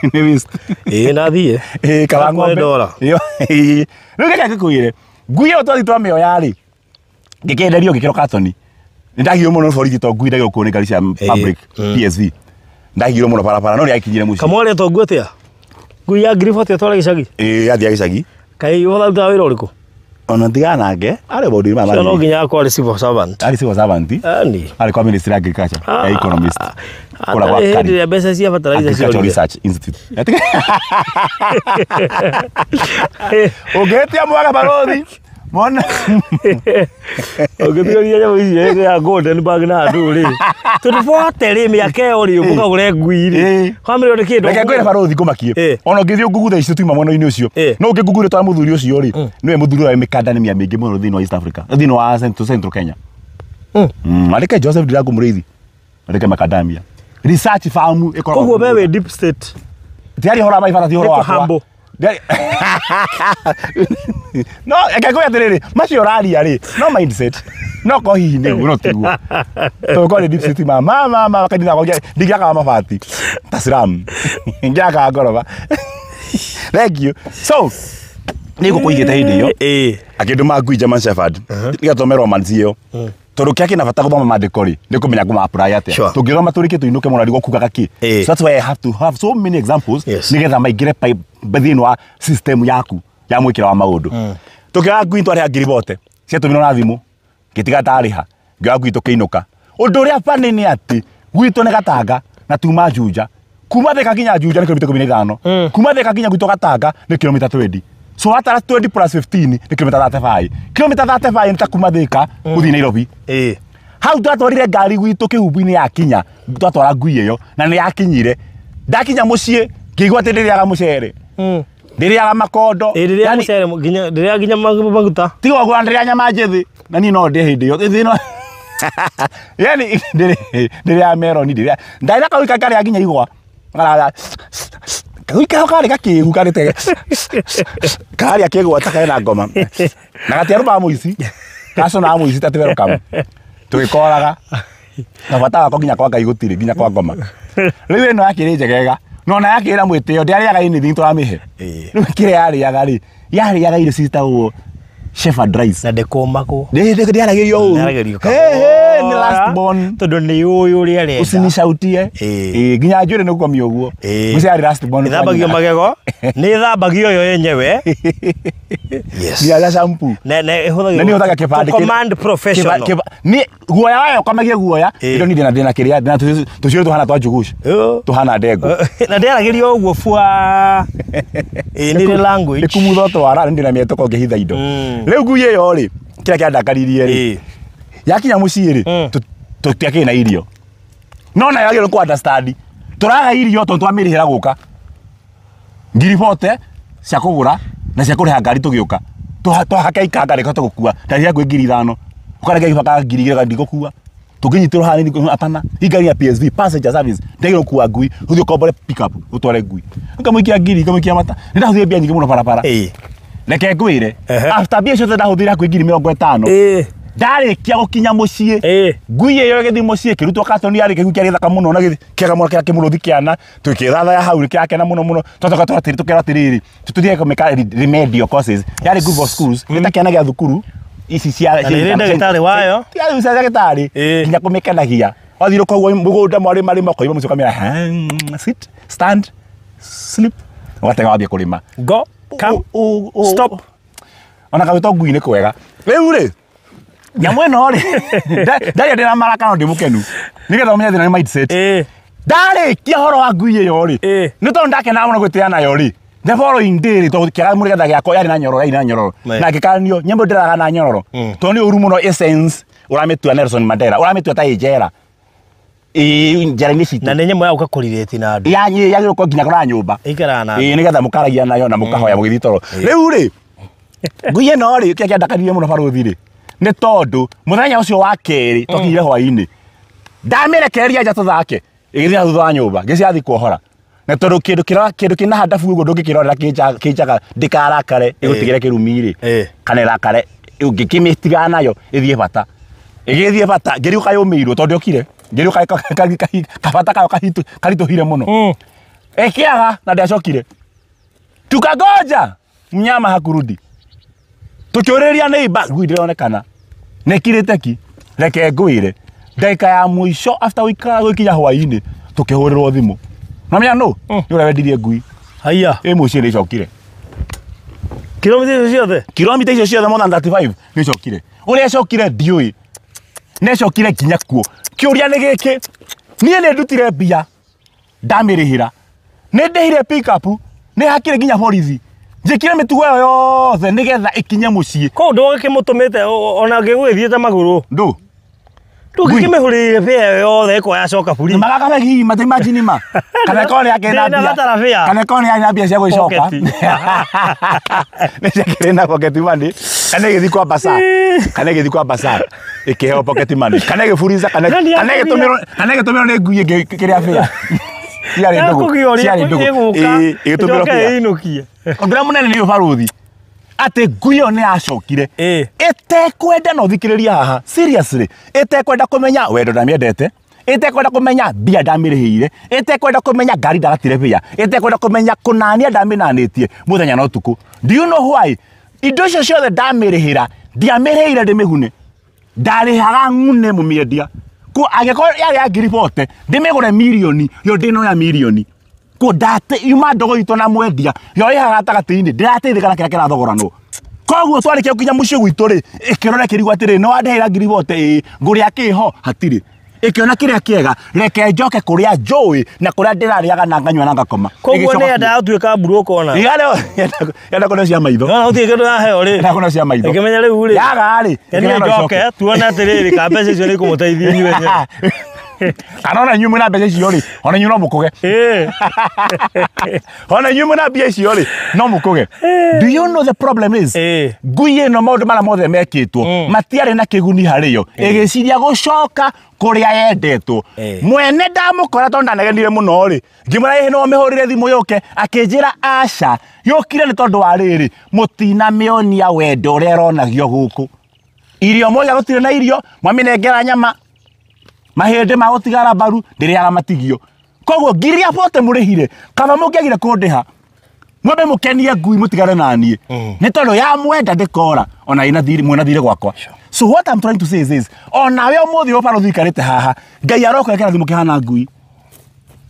Nĩ waste. Ĩĩ, na thiĩ. Ĩĩ, kaba ng'ombe. Ndora. Ĩyo, ĩĩ. Rĩu reke ngĩkwĩre, ngui ĩyo twathiĩ twamĩoya rĩ, ngĩkĩenderio ngĩkĩrwo katoni. Nĩ ndagirwo mũno nĩ borithi tondũ ngui ndagirwo kuo nĩ ngari cia public PSV. Ndagirwo mũno barabara no nĩ yakinyire mũciĩ. Kamwari tongu atia? Ngui ya ngiri 40 atwara gĩcagi. Ĩĩ yathiaga gĩcagi. Kaĩ ũrarutaga wĩra ũrĩkũ? Ona ndigana nake arĩ maũndũ-inĩ maya Cio no mathiĩ. nginya akorwo arĩ civil servant. Arĩ civil servant. Ani. Arĩ kwa Ministry ya Agriculture ya economist. Kũrĩa gwa Atarĩ hĩndĩ Kari. ĩrĩa mbeca cia fertilizer Agricultural ciorire. Research Institute. Ũngĩtia mwaga barothi. Mona. Ũngĩtigaria nyamũ icio ya Golden Bag na andũ rĩ. Tondũ bote rĩ mĩaka ĩyo rĩ mũkagũre ngui rĩ. Ĩĩ. Family nĩ kĩndũ. Reke ngwĩre barothi ngũmakie. Ĩĩ. Ona ũngĩthiĩ ũnguguthe icio tuima mwena-inĩ ũcio. Ĩĩ. No ũngĩngugure twara mũthuri ũcio rĩ, nĩwe mũthuri ũrĩa wĩ mĩkanda nĩ mĩingĩ mũno thĩinĩ wa East Africa. Thĩinĩ wa Central Kenya. Andĩke Joseph Ndirangu Mũrĩithi. Andĩke macadamia. Research farm ĩkoragwo. Koguo we wĩ deep state. Tiari hora maibata ti horo Nĩ wakwa. kũhumble. No reke ngwĩre atĩrĩrĩ, macio ũraria rĩ, no mindset. No ko hihi nĩguo no tiguo. Tondũ korwo nĩ deep state ma ma ma ma kanitha wakwa ndingĩakaga mabati ta slum. Ngĩakaga ngoroba. Thank you. So, nĩ ngũkũ igĩte hĩndĩ ĩyo Ĩĩ. akĩndũma ngui German Shepherd nĩgetha romance ĩyo tondũ kĩrĩa kĩna bata gũthoma maandĩko rĩ nĩ kũmenya ngũma apply atĩa Sure. tũngĩthoma tũrĩkie tũinũke mũno nĩguo kugaga kĩ. Ĩĩ. So that's why I have to have so many examples Yes. nĩgetha maingĩre thĩinĩ wa system yaku ya mwĩkĩra wa maũndũ. Tũkĩoya ngui twarĩha ngiri bote ciatũmirwo na thimũ ngĩtiga ndarĩha ngĩoya ngui tũkĩinũka. Ũndũ ũrĩa bani nĩ atĩ gwitũ nĩ Gatanga na tuma Juja. Kuma Thika nginya Juja nĩ kilomita 15. Kuma Thika nginya gwitũ Gatanga nĩ kilomita 20. So watara 20 plus 15 nĩ kilomita 35. Kilomita 35 nĩ ta kuma Thika gũthiĩ Nairobi. Ĩĩ. Hau twatwarire ngari gwitũ kĩhumbu-inĩ yakinya twatwara ngui ĩyo na nĩ yakinyire. Ndakinya mũciĩ ngĩigua atĩ ndĩrĩaga mũcere. Ndĩrĩaga makondo. Ĩĩ ndĩrĩa Yani, mũcere nginya ndĩrĩa nginya maguta. tiga ũguo ndĩrĩa nyama njĩthĩ na niĩ no ndĩe hĩndĩ ĩyo thĩ no yani ndĩrĩa meroni ndĩrĩa ndarĩ na kagui karĩa nginya igwa kagui kao karĩ gakĩgu karĩ tege karĩa kĩgwata karĩ na ngoma na gatiarũmaga mũici gaconaga mũici ta welcome tũgĩkoraga na bata wakwa nginya kwa Ngai gũtirĩ nginya kwa ngoma rĩu ĩno yakĩrĩ njegega no na yakĩrĩ na mwĩtĩo ndĩarĩaga anything tũramĩhe. Ĩĩ. Rĩu kĩrĩa yarĩaga rĩ yarĩaga irio ciĩtagwo shepherd rice. Na ndĩkũmagwo. Ndĩaragĩrio ũru. Ndĩaragĩrio He, he, nĩ last born. Tondũ nĩ ũĩ ũrĩa arenda. Ũcinicautie. Ĩĩ. Ĩĩ, nginya njuĩrĩ nĩ gũkomio ũguo. Ĩĩ. Mũciĩ yarĩ last born. Ĩthambagio magego. Nĩ ĩthambagio yo yenyewe. Yes. Nginya ya shampoo. Na ĩhũthagĩrwo Na nĩ hũthagĩra kĩbandĩ to command professional. Nĩ guoya wayo komagie guoya. Ĩĩ. Ĩndo niĩ ndĩna kĩrĩa ndĩna tũcuĩrĩ tũhana twa njuguci. Ĩũ. Tũhana ndengũ. Na ndĩaragĩrio ũguo bua. Ĩĩ nĩ ĩrĩ language. Nĩ kumutha twara nĩ ndĩna mĩetũko ngĩhitha indo. Rĩu ngui ĩyo rĩ kĩrĩa kĩandakaririe rĩ Ĩĩ. yakinya mũciĩ rĩ tũtiakĩrĩ na irio no nayo yagĩrĩirwo kũ understand tũraga irio tondũ twamĩrĩhĩra gũka ngiri bote cia kũgũra na cia kũrĩha ngari tũgĩũka twahake ikanga rĩkahota gũkua ndarĩha ngui 5,000 ũkarega ibaka 2,000 ndigũkua tũngĩnyitĩrwo haha nĩ hapana hii ngari ya PSV passenger service ndagĩrĩirwo gũkua ngui ũthiĩ ũkombore pick up ũtware ngui ngamũikia ngiri ngamũikia mata nĩ ndahũthĩrire mbia nyingĩ mũno barabara. Ĩĩ. Reke ngwĩre Ehe. after mbia ciothe ndahũthĩrire hakuhĩ ngiri 50. Ĩĩ. Ndarĩkia gũkinya mũciĩ Ĩĩ. ngui ĩyo ĩgĩthiĩ mũciĩ ĩkĩrutwo katoni yarĩ kĩgu kĩarĩ thaka mũno na kĩega mũno kĩrĩa kĩmũrũthi kĩana tũkĩthathaya hau kĩrakena mũno mũno twatoka tũkerwo atĩrĩrĩ tũthiĩ kũmĩka remedial courses yarĩ group of schools nĩ ta kĩana gĩa thukuru ici cia Na nĩ ĩrĩ ndagĩtarĩ wayo. yarĩ cia ndagĩtarĩ Ĩĩ. nginya kũmĩkenagia wathire koguo mũgũnda mwarĩma rĩma ũkoima mũciĩ ũkamĩra sit stand sleep ũgatega wathiĩ kũrĩma. Go. Come. Stop. Ona kawĩtwo ngui nĩ kwega rĩu rĩ nyamũ ĩno rĩ ndarĩa ndĩna maraka no ndĩ mũkenu nĩgetha ũmenye thĩna nĩ mindset. Ĩĩ. Ndarĩkia horo wa ngui ĩyo rĩ Ĩĩ. nĩ tondũ ndakenaga mũno gwĩtĩa nayo rĩ the following day rĩ tondũ kĩaga mũrĩgetha gĩakwa yarĩ na nyororo yarĩ na nyororo Ĩĩ. na ngĩkanio nyamũ ndĩraga na nyororo tondũ nĩ ũru mũno essence ũramĩtua Nelson Mandela ũramĩtua ta ĩ njera ĩ njera-inĩ citũ. Na nĩ nyamũ ya gũka kũrirĩti na andũ. Yagĩrĩirwo gũkorwo nginya kũraya nyũmba. Ĩikaraga na andũ. Ĩĩ nĩgetha mũkaragia nayo na mũkahoya mũgĩthiĩ toro. Rĩu rĩ ngui ĩno rĩ kĩrĩa kĩandakaririe mũno barũthi rĩ nĩ tondũ mũthenya ũcio wa kerĩ twakinyire hwainĩ ndamĩrekereria nja tũthake ĩgĩthiĩ na thutha wa nyũmba ngĩciathiĩ kuohora na tondũ kĩndũ kĩra kĩndũ kĩna handabu ũguo ndũngĩkĩrorera kĩnjaga ndĩkarakare ĩgũtigĩre kĩrumi rĩ Ĩĩ. kana ĩrakare ũngĩkĩmĩtigana nayo ĩthiĩ bata ĩgĩthiĩ bata ngĩriũka yũmĩirwo tondũ yokire ngĩriũka kabata kayo karitũhire mũno ĩkĩaga na ndĩacokire tukagoja mnyama hakurudi tukiũrĩria neighbor ngui ndĩronekana nĩkirĩte ki reke ngwĩre Ndagĩka ya mũico after gũikara gũkinya hwaĩ-inĩ tũkĩhũrĩrwo thimũ. Namenya nũ? Nĩ ũrĩa wendirie ngui. Haiya. Ĩ mũciĩ nĩ icokire. Kilomita icio ciothe. Kilomita icio ciothe more than 35 nĩ icokire. Ũrĩa ĩcokire ndiũĩ. Nĩ ĩcokire nginya kuo. Kĩũria nĩ gĩkĩ. Niĩ nĩ ndutire mbia ndamĩrĩhĩra. Nĩ ndĩhire pick up, nĩ hakire nginya borithi. Njĩkire mĩtugo ĩyo yothe nĩgetha ĩkinye mũciĩ. Kũu ndũgĩkĩmũtũmĩte ona ngĩgũgĩthiĩte magũrũ. Ndũ? Ndũngĩkĩmĩhũrĩire bĩa ĩyo yothe ĩko yacoka buri. Magaka hihi mate imagine ma. Kana ĩkorwo nĩ akĩrĩ na Ndĩna mbia. batara bĩa. Kana ĩkorwo nĩ arĩ na mbia cia gwĩcoka. Pocket. Nĩ ciakĩrĩ na pocket money. Kana ĩgĩthiĩ kwa bazaar. Kana ĩgĩthiĩ kwa bazaar. Ĩkĩheo pocket money. Kana ĩgĩburiza kana Na nĩ kana ĩgĩtũmĩrwo kana ĩgĩtũmĩrwo nĩ ngui ĩngĩ kĩrĩa bĩa. Ciarĩ ndũgũ. Yakũgia ũrĩa Ciarĩ ndũgũ. ĩgũka. Ĩĩ, ĩgĩtũmĩrwo ĩcoke bĩa. ĩinũkie. Ũndũ ũrĩa mũnene nĩ ũbarũthi. Atĩ ngui ĩyo nĩ yacokire. Ĩĩ. Ĩtekwenda na ũthikĩrĩria haha seriously, ĩtekwenda kũmenya wendo ndamĩendete, ĩtekwenda kũmenya mbia ndamĩrĩhĩire, ĩtekwenda kũmenya ngari ndagatire bĩa, ĩtekwenda kũmenya kũnania ndamĩnanĩtie mũthenya na ũtukũ. Do you know why? Indo icio ciothe ndamĩrĩhĩra, ndiamĩrĩhĩire ndĩmĩgune. Ndarĩhaga ng'une mũmĩendia. Ko angĩkorwo yarĩ ya ngiri bote, ndĩmĩgũre mirioni, yo ndĩnoya mirioni. Ko ndate yuma ndogo itũ na mwendia, yo ĩhaga gatagatĩ-inĩ, ndĩrateithĩka na kĩrĩa kĩrathogoranwo. Koguo twarĩkia gũkinya mũciĩ gwitũ rĩ, ĩkĩrora ĩkĩrigwo atĩrĩ, no wandĩhĩra ngiri bote ĩĩ, ngũrĩa kĩ ho? Hatirĩ. Ĩkĩona kĩrĩa kĩega, reke njoke kũrĩa njũĩ na kũrĩa ndĩrarĩaga na nganyua na ngakoma. Koguo nĩ Ĩgĩcoka yendaga gũtuĩka mburũka ona. kuo. Ĩga yenda kũneo cia maitho. Nona gũtirĩ kĩndũ yaheo rĩ. Yenda kũneo cia maitho. Ĩkĩmenya rĩu rĩ. Yaga rĩ, Niĩ ĩkĩmenya no njoke ĩcoke. tuone atĩrĩrĩ ka mbeca icio nĩ ikũmũteithia inyuĩ enyewe. Kana ona inyuĩ mwĩna mbeca icio rĩ, ona inyuĩ no mũkũge. Ĩĩ. Ona inyuĩ mwĩna mbia icio rĩ, no mũkũge. Do you know the problem is? Ĩĩ. Ngui ĩno maũndũ marĩa mothe mekĩtwo matiarĩ na kĩguni harĩ yo. Ĩgĩciria gũcoka kũrĩa yendetwo. Ĩĩ. Mwene ndamũkora tondũ ndanegenire mũno rĩ, ngĩmwĩra ĩhĩ no mĩhũrĩre thimũ yũke, akĩnjĩra aca, yũkire nĩ tondũ wa rĩrĩ, mũtinamĩonia wendo ũrĩa ĩronagio gũkũ. Irio moja gũtirĩ na irio, mwamĩnengera nyama, mahĩndĩ ma gũtigara mbaru, ndĩrĩaga matigio. Koguo ngiri iria bote mũrĩhire, kaba mũngĩagire kũndĩha, mwambe mũkenie ngui mũtigane na niĩ. Nĩ tondũ ya mwenda ndĩkora, ona ĩna thirĩ, mwĩna thirĩ gwakwa. So what I'm trying to say is this, onawe ũmũthĩ ũyũ barũthi ũikarĩte haha, Ngai arokũrekera thimũ kĩhana ngui.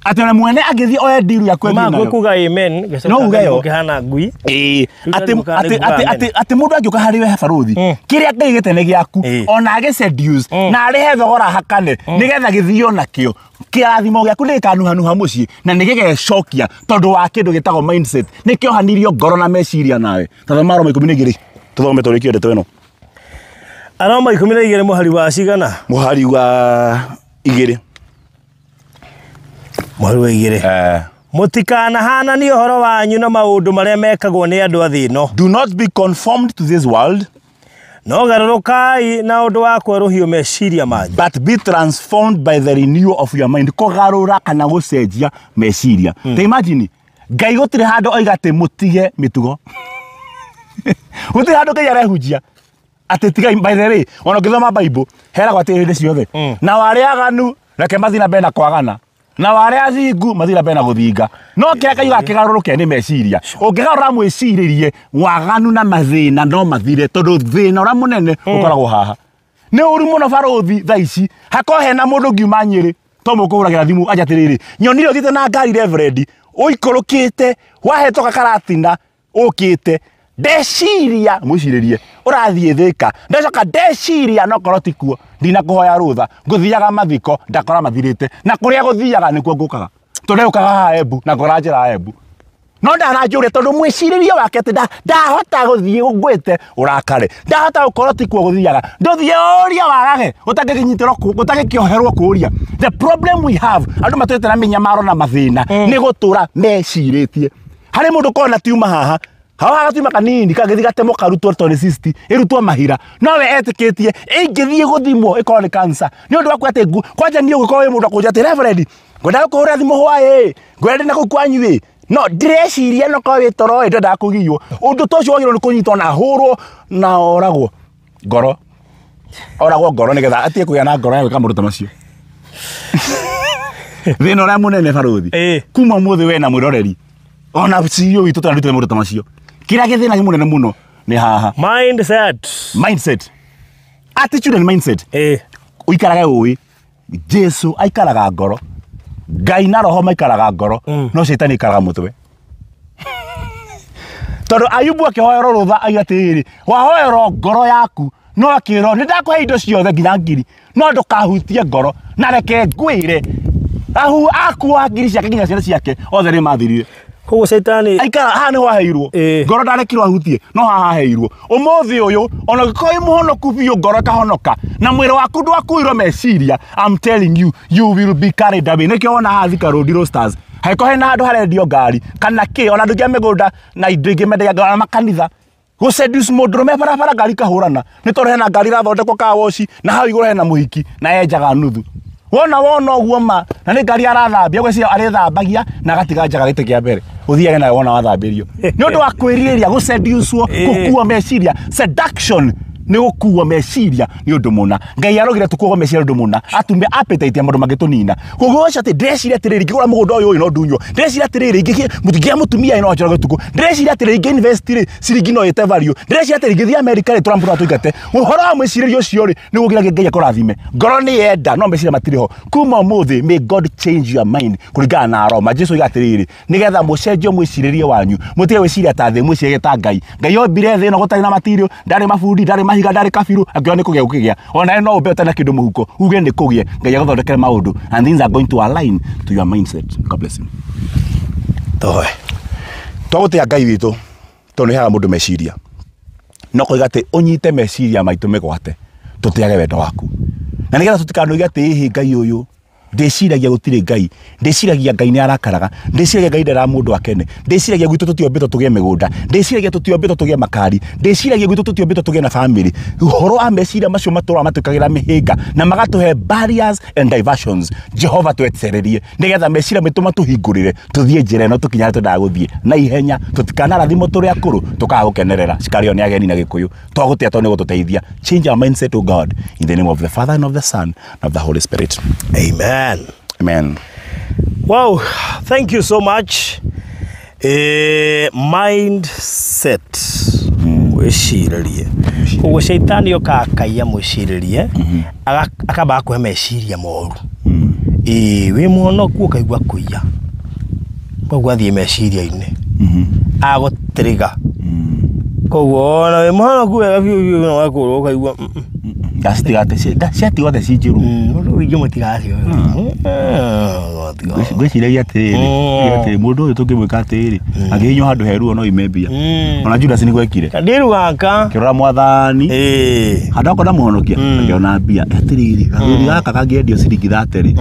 Atĩ ona mwene angĩthiĩ oe ndiru yaku Ma athiĩ nayo. ngui kuga amen. Ngĩcoka No uge yo. ngĩhana ngui. Ĩĩ, Rĩu atĩ ndarĩ atĩ mũkana atĩ nĩ atĩ atĩ mũndũ angĩũka harĩ we barũthi kĩrĩa Ngai gĩte nĩ gĩaku Ĩĩ. ona agĩ seduce na arĩhe thogora hakane nĩgetha gĩthio nakĩo kĩrathimo gĩaku nĩ gĩkanuhanuha mũciĩ na nĩ gĩgecokia tondũ wa kĩndũ gĩtagwo mindset nĩkĩohanirio ngoro na meciria nawe. Tathoma Aroma 12 tũthome tũrĩkie ndeto ĩno. Aroma 12 mũhari wa cigana? Mũhari wa 2. Mũhari wa 2. Mũtikanahananie ũhoro wanyu na maũndũ marĩa mekagwo nĩ andũ a thĩ ĩno. Do not be conformed to this world, No garũrũkai na ũndũ wa kwerũhio meciria manyu. but be transformed by the renewal of your mind. Kũgarũra kana gũcenjia meciria. Ta imagine, Ngai gũtirĩ handũ oiga atĩ mũtige mĩtugo. Gũtirĩ handũ Ngai arehunjia atĩ tigai. By the way, ona ũngĩthoma Bible heragwo atĩ hĩndĩ ciothe na arĩa aganu reke mathiĩ na mbere na kwagana, na arĩa athingu mathiĩ na mbere na gũthinga. No kĩrĩa Ngai augaga kĩgarũrũke nĩ meciria. Ũngĩgarũra mwĩcirĩrie, waganu na mathĩna no mathire, tondũ thĩna ũrĩa mũnene ũkoragwo haha. Nĩ ũru mũno barũthi thaa ici hakorwo hena mũndũ ngiuma Nyĩrĩ to mũkũhũragĩra thimũ anja atĩrĩrĩ, nyonire ũthiĩte na ngari reverend ũikũrũkĩte wahetoka karatina ũkĩte, ndeciria mwĩcirĩrie ũrathiĩ Thĩka, ndacoka ndeciria no korwo ti kuo, ndinakũhoya rũtha, ngũthiaga mathiko ndakora mathirĩte, na kũrĩa gũthiaga nĩkuo ngũkaga, tondũ ũkaga haha Embu na ngora njĩra ya Embu. No ndaranjũria tondũ mwĩcirĩrie wake atĩ ndahota gũthiĩ ngwĩte ũrakare, ndahota gũkorwo ti kuo gũthiaga, ndũthiĩ ũria wagage ũtangĩkĩnyitĩrwo ũtangĩkĩoherwo kũria. The problem we have, andũ matũrĩte na mĩnyamaro na mathĩna nĩ gũtũra mecirĩtie. Harĩ mũndũ kona tiuma haha, haha gatiuma kanini kangĩthiĩ gatemo karutwo tondũ nĩ cyst, ĩrutwo mahira, no we etĩkĩtie ĩngĩthiĩ gũthimwo ĩkorwo nĩ cancer. Nĩ ũndũ wa kuga atĩ kwanja niĩ ũngĩkorwo wĩ mũndũ akũnjĩra atĩ reverend, ngwendaga gũkũhũrĩra thimũ hwaĩ, ngwenda ndĩ na kũu kwanyu ĩ, no ndĩreciria no korwo wĩ toro ĩ, ndĩrendaga kũgiywo. Ũndũ ta ũcio wagĩrĩirwo nĩ kũnyitwo na ahũrwo na oragwo ngoro, oragwo ngoro nĩgetha atige kũgĩa na ngoro ya gwĩka maũndũ ta macio. Thĩna ũrĩa mũnene barũthi kuma ũmũthĩ we na mwĩroreri ona CEO witũ tũrarutire maũndũ ta macio, kĩrĩa gĩthĩna mũnene mũno nĩ haha. Mindset. Mindset. Attitude and mindset. Ũikarage ũĩ. Jesu aikaraga ngoro, Ngai na roho maikaraga ngoro, no Shaitani aikaraga mũtwe. Tondũ Ayubu akĩhoerwo rũtha auga atĩrĩrĩ, wahoerwo ngoro yaku, no akĩrwo nĩ ndakũhe indo ciothe nginya ngiri, no ndũkahutie ngoro, na reke ngwĩre ahu akua ngiri ciake nginya ciana ciake othe nĩ mathirire. Koguo Shaitani aikara haha nĩho aheirwo, ngoro ndarekirwo ahutie, no haha aheirwo. Ũmũthĩ ũyũ ona ũngĩkorwo wĩ mũhonoku biũ, ngoro ĩkahonoka na mwĩrĩ waku ndwakuirwo meciria, I'm telling you, you will be carried away. Nĩkĩo wona haha Thika Road Roasters hangĩkorwo hena handũ harendio ngari kana kĩ, ona andũ aingĩ a mĩgũnda na indo ingĩ mendagia ona makanitha, gũseduce mũndũrũme barabara ngari ikahũrana, nĩ tondũ hena ngari irathondekwo car wash na hau igũrũ hena mũhiki na enjaga nuthu. Wona wona ũguo ma, na nĩ ngari arathambia, gwĩciria arĩthambagia na agatiga njaga gĩtĩ kĩa mbere, ũthiage nayo wona wathambĩrio. Nĩ ũndũ wa kwĩrirĩria gũseducwo, gũkuo meciria. Seduction nĩ gũkuo meciria nĩ ũndũ mũna. Ngai arogire tũkuo meciria nĩ ũndũ mũna, atume appetite ya maũndũ mangĩtũnina. Koguo ũcio atĩ ndĩreciria atĩrĩrĩ, ingĩgũra mũgũnda ũyũ ũyũ no ndunywo, ndĩreciria atĩrĩrĩ, ingĩgĩa mũtumia no anjũrage ũtukũ, ndĩreciria atĩrĩrĩ, ingĩ invest rĩ, ciringi no ĩte value, ndĩreciria atĩrĩrĩ, ingĩthiĩ America rĩ, Trump no atũingate. Ũhoro wa mwĩcirĩrie ũcio rĩ, nĩ gũkĩragia Ngai akũrathime. Ngoro nĩ yenda, no meciria matirĩ ho. Kuma ũmũthĩ, may God change your mind kũringana na Roma. Jesu oiga atĩrĩrĩ, nĩgetha mũcenjio mwĩcirĩrie wanyu, mũtige gwĩciria ta thĩ, mwĩciragie ta Ngai. Ngai ombire thĩ ĩno gũtarĩ na material, ndarĩ mabundi, ndarĩ mahiga, ndarĩ kabiru, akiuga nĩ kũgĩa gũkĩgĩa. Ona no ũmbe ũtarĩ na kĩndũ mũhuko, uge nĩ kũgĩe, Ngai agũthondekere maũndũ, and things are going to align to your mindset. God bless you. Toe. Twagũtĩa Ngai witũ tondũ nĩ heaga mũndũ meciria, no koiga atĩ ũnyite meciria maitũ mĩgwate, tũtĩage wendo waku, na nĩgetha tũtikanoige atĩ ĩhĩ Ngai ũyũ ndĩciragia gũtirĩ Ngai, ndĩciragia Ngai nĩ arakaraga, ndĩciragia Ngai nderaga mũndũ akene, ndĩciragia gwitũ tũtiombĩtwo tũgĩe mĩgũnda, ndĩciragia tũtiombĩtwo tũgĩe makari, ndĩciragia gwitũ tũtiombĩtwo tũgĩe na family. Ũhoro wa meciria macio matũraga matwĩkagĩra mĩhĩnga na magatũhe barriers and diversions. Jehova twetererie nĩgetha meciria maitũ matũhingũrĩre tũthiĩ njĩra ĩno tũkinye harĩa twendaga gũthiĩ na ihenya, tũtikanarathimwo tũrĩ akũrũ tũkaga gũkenerera. Cikarĩo nĩ ageni na Gĩkũyũ. Twagũtĩa tondũ nĩ gũtũteithia. Change our mindset to God in the name of the Father and of the Son and of the Holy Spirit. Amen. Amen. Wow, thank you so much. Mindset. Mwĩcirĩrie. Koguo Shaitani okaga akaiya mwĩcirĩrie, akamba akũhe meciria moru. Ĩĩ, wĩ mũhonoku ũkaigua kũiya. Koguo athiĩ meciria-inĩ. Agũtiriga. Koguo ona wĩ mũhonoku wega biũ biũ no ũgakorwo ũkaigua Ndacitigwo atĩ ci njũru. Mũndũ ũyũ mũtigacio. Ngwĩciragia atĩrĩrĩ, atĩ mũndũ ũyũ tũngĩmwĩka atĩrĩrĩ, angĩhihinywo handũ heruo no ime mbia. Ona Judas nĩguo ekire. Kandiru gaka. Kĩrora mwathani. Handũ hakwa ndamũhonokia, akĩona mbia. Atĩrĩrĩ, gathuri gaka kangĩendio ciringi 30 rĩ,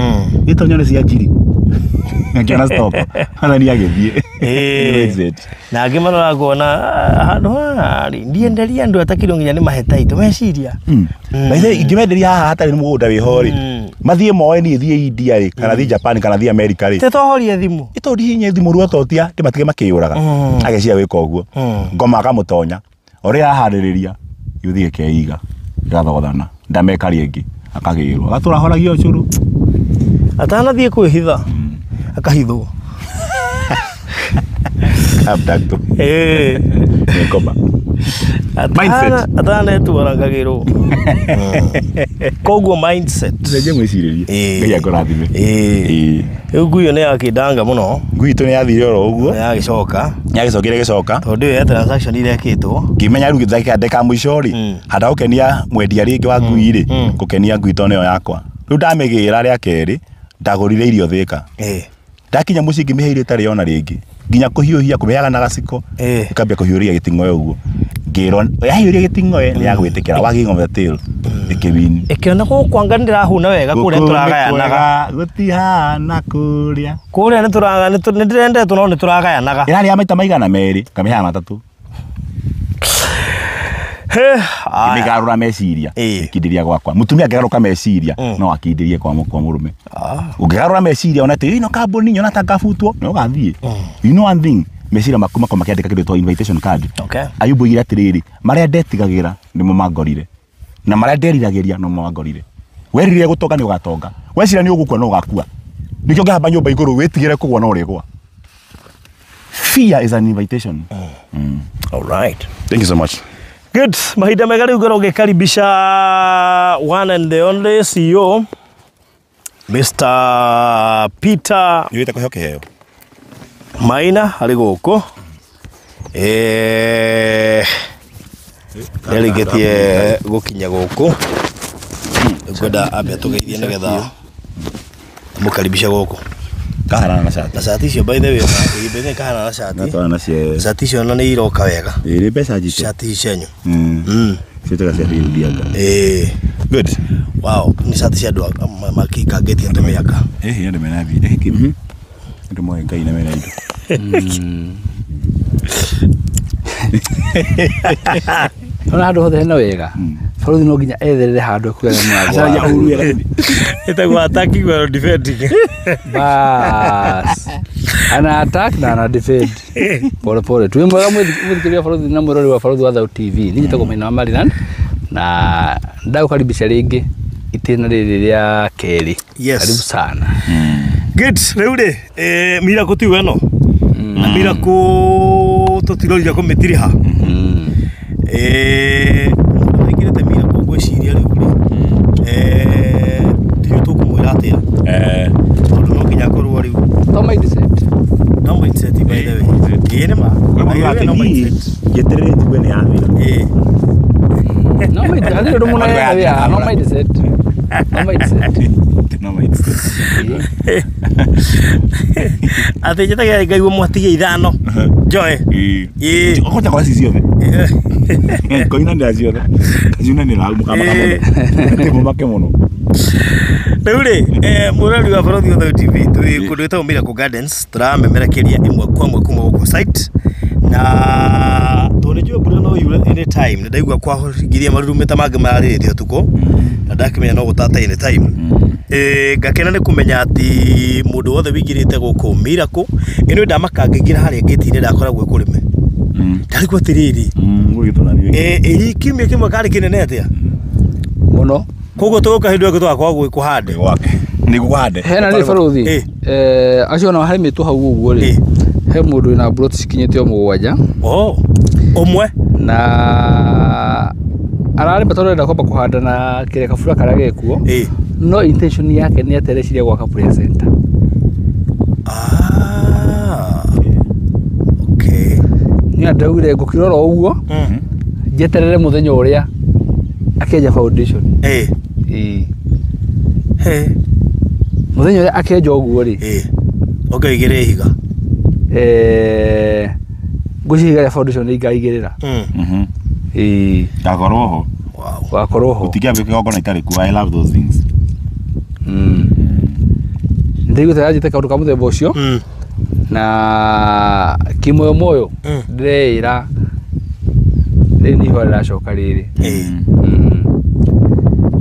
gĩtonyo nĩ cia njiri. Akĩona stock. Mwathani agĩthiĩ. Mindset. Na angĩ marora kuona handũ haha rĩ, ndienderia andũ atakĩrĩ nginya nĩ mahe taito meciria. Na ithe ingĩmenderia haha hatarĩ mũgũnda wĩho rĩ, mathiĩ moe niĩ thiĩ India rĩ, kana thiĩ Japan kana thiĩ America rĩ. Te tohorie thimũ. Ĩtondũ ndihihinye thimũ ruototia ndĩmatige makĩyũraga. Ageciria gwĩka ũguo. Ngoma akamũtonya. O rĩrĩa araharĩrĩria, gĩũthi gĩkeiga, gĩgathogothana. Ndameka rĩngĩ, akagĩrwo. Agatũra ahoragia ũcũrũ. Atanathiĩ kwĩhitha, akahithwo. Abduct. Nĩ ngoma. Mindset. Atanetwara ngagĩrwo. Koguo mindset. Cenjia mwĩcirĩrie. Ngai akũrathime. Rĩu ngui ĩyo nĩ yakĩndanga mũno. Ngui itũ nĩ yathire oro ũguo. Nĩ yagĩcoka. Nĩ yagĩcokire ĩgĩcoka. Tondũ ĩyo ya transaction irekĩtwo. Ngĩmenya rĩu ndagĩka mũico rĩ, handũ ha gũkenia mwendia rĩngĩ wa ngui rĩ, ngũkenia ngui tondũ nĩyo yakwa. Rĩu ndamĩgĩra rĩa kerĩ, ndagũrire irio Thĩka. Ndakinya mũciĩ ngĩmĩhe irio itarĩ ona rĩngĩ. Nginya kũhiũhia, kũmĩheaga na gaciko. Ĩkambia kũhiũria gĩting'oe ũguo. Ngĩrwo, yahiũria gĩting'oe nĩ yagwĩtĩkĩra, wagĩ ng'ombe tail, ĩkĩwini. Ĩkĩona gũkũ anga nĩndĩrahuna wega kũrĩa Gũkũ nĩ tũragayanaga. kwega, gũtihana kũrĩa. Kũrĩa nĩndĩrendetwo no nĩtũragayanaga. Ĩrarĩa maita maigana merĩ, ngamĩheaga matatũ. Ngĩmĩgarũra meciria, ĩkindĩria gwakwa. Mũtumia angĩgarũka meciria, no akindĩrie kwa mũrũme. Ũngĩgarũra meciria ona atĩ ĩno kambuni nyona ta ngabutwo, no ũgathiĩ. You know one thing, meciria maku makorwo makĩandĩka kĩndũ gĩtagwo invitation card. Ayubu oigire atĩrĩrĩ, marĩa ndetigagĩra nĩmo mangorire, na marĩa nderiragĩria nomo mangorire. Weririre gũtonga nĩ ũgatonga, weciria nĩ ũgũkua no ũgakua. Nĩkĩo ũngĩhamba nyũmba igũrũ wĩtigĩre kũgũa no ũrĩgũa. Fear is an invitation. All right. Thank you so much. Good. Mahinda mega rĩu ngorwo ngĩkaribisha one and the only CEO. Mr. Peter Nĩ wĩte kũheo kĩheo. Maina arĩ gũkũ. Nĩarĩkĩtie gũkinya gũkũ. Ngwenda ambe atũgeithie nĩgetha tũmũkaribishe gũkũ. Kaharana na cati. Na cati icio by the way, by the way kaharana na cati. Gatwarana na cia. Cati icio na nĩ iroka wega. Ĩrĩ mbeca njite. Cati ici cianyu. Ciĩtaga cia Bill Dianga. Good. Wow, nĩ cati cia andũ makĩikangĩtie tũmĩaka. Ĩhĩ andũ mena mbia. Ĩhĩ. Andũ moĩ Ngai na mena indo. Ona handũ hothe hena wega. Baruthi no nginya etherere handũ ekũgera mũrango. Acaragia ũru wega. Ĩtagwo attacking while defending. Bas. Ana attack na ana defend. Pole pole. Twi mwega mwithikĩria baruthi na mwĩrori wa Baruthi wa Thau TV. Niĩ njĩtagwo Maina wa Mariland na ndagũkaribisha rĩngĩ itĩna rĩrĩ rĩa kerĩ. Yes. Karibu sana. Good, rĩu rĩ, Miracle tiwe ĩno. Na Miracle tũtirorire kũmĩtiriha. Mũndũ ũtaingĩrĩte Miracle ngwĩciria rĩu rĩ, ndiũĩ tũkũmwĩra atĩa. Tondũ no nginya akorwo rĩu To mindset. no mindset by the way. Ĩĩ nĩ ma. No mindset. Njeterere njigue nĩ yathira. Ĩĩ. No mindset. Hatirĩ ũndũ mũnene wĩ no mindset. No mindset. No mindset. Atĩ njĩtagĩra ngaigua mwatigie ithano. Njoe. Ĩĩ. Ũkũhota kwa ciothe. Ngoinanĩra ciothe. Ngaciunanĩra hau mũkamaka mũno. Atĩ mũmake mũno. Rĩu rĩ, mũrori wa Baruthi wa Thau TV, twĩ kũndũ gwĩtagwo Miracle Gardens, tũramemerekeria ĩmwe kwa ĩmwe kuma gũkũ site. Na tondũ nĩnjũĩ mbura no yure anytime, nĩ ndaigua kwahingiria marurumĩ ta mangĩ mararĩrĩte ũtukũ, na ndakĩmenya no gũtata anytime. Ngakena nĩ kũmenya atĩ mũndũ wothe wĩingĩrĩte gũkũ Miracle, ĩno ndamaka ngĩingĩra harĩa ngĩti-inĩ ndakoragwo ĩkũrĩme. Ndarigwo atĩrĩrĩ, ĩ kiumia kĩmwe karĩ kĩnene atĩa? Mũno. Koguo tũgũka hĩndĩ ĩyo tũgakorwo gwĩ kũhande. Nĩ gũkũhande. Hena rĩ baruthi. Acio ona harĩmĩtwo hau ũguo rĩ. He mũndũ wĩna plot cikinyĩte o mũgwanja. Oh. Ũmwe. Na ararĩma tondũ arenda kwamba kũhanda na kĩrĩa kabura karĩa gekuo. No intention yake nĩ atĩ areciria gwaka prayer center. Okay. Nĩ andaugire ngũkirora ũguo. Njeterere mũthenya ũrĩa akenja foundation. Mũthenya ũrĩa akenja ũguo rĩ. Ũkaigĩrĩra ihiga. Ngwĩciria ihiga rĩa foundation nĩ ingaigĩrĩra. Gakorwo ho. Gakorwo ho. Gũtingĩambia kĩgongona itarĩ kuo. I love those things. Ndĩraigua ta yanjĩte kaũndũ ka mũthemba ũcio. Na kĩmoyo moyo ndĩreĩra rĩrĩ nĩ ihoya rĩracoka rĩrĩ.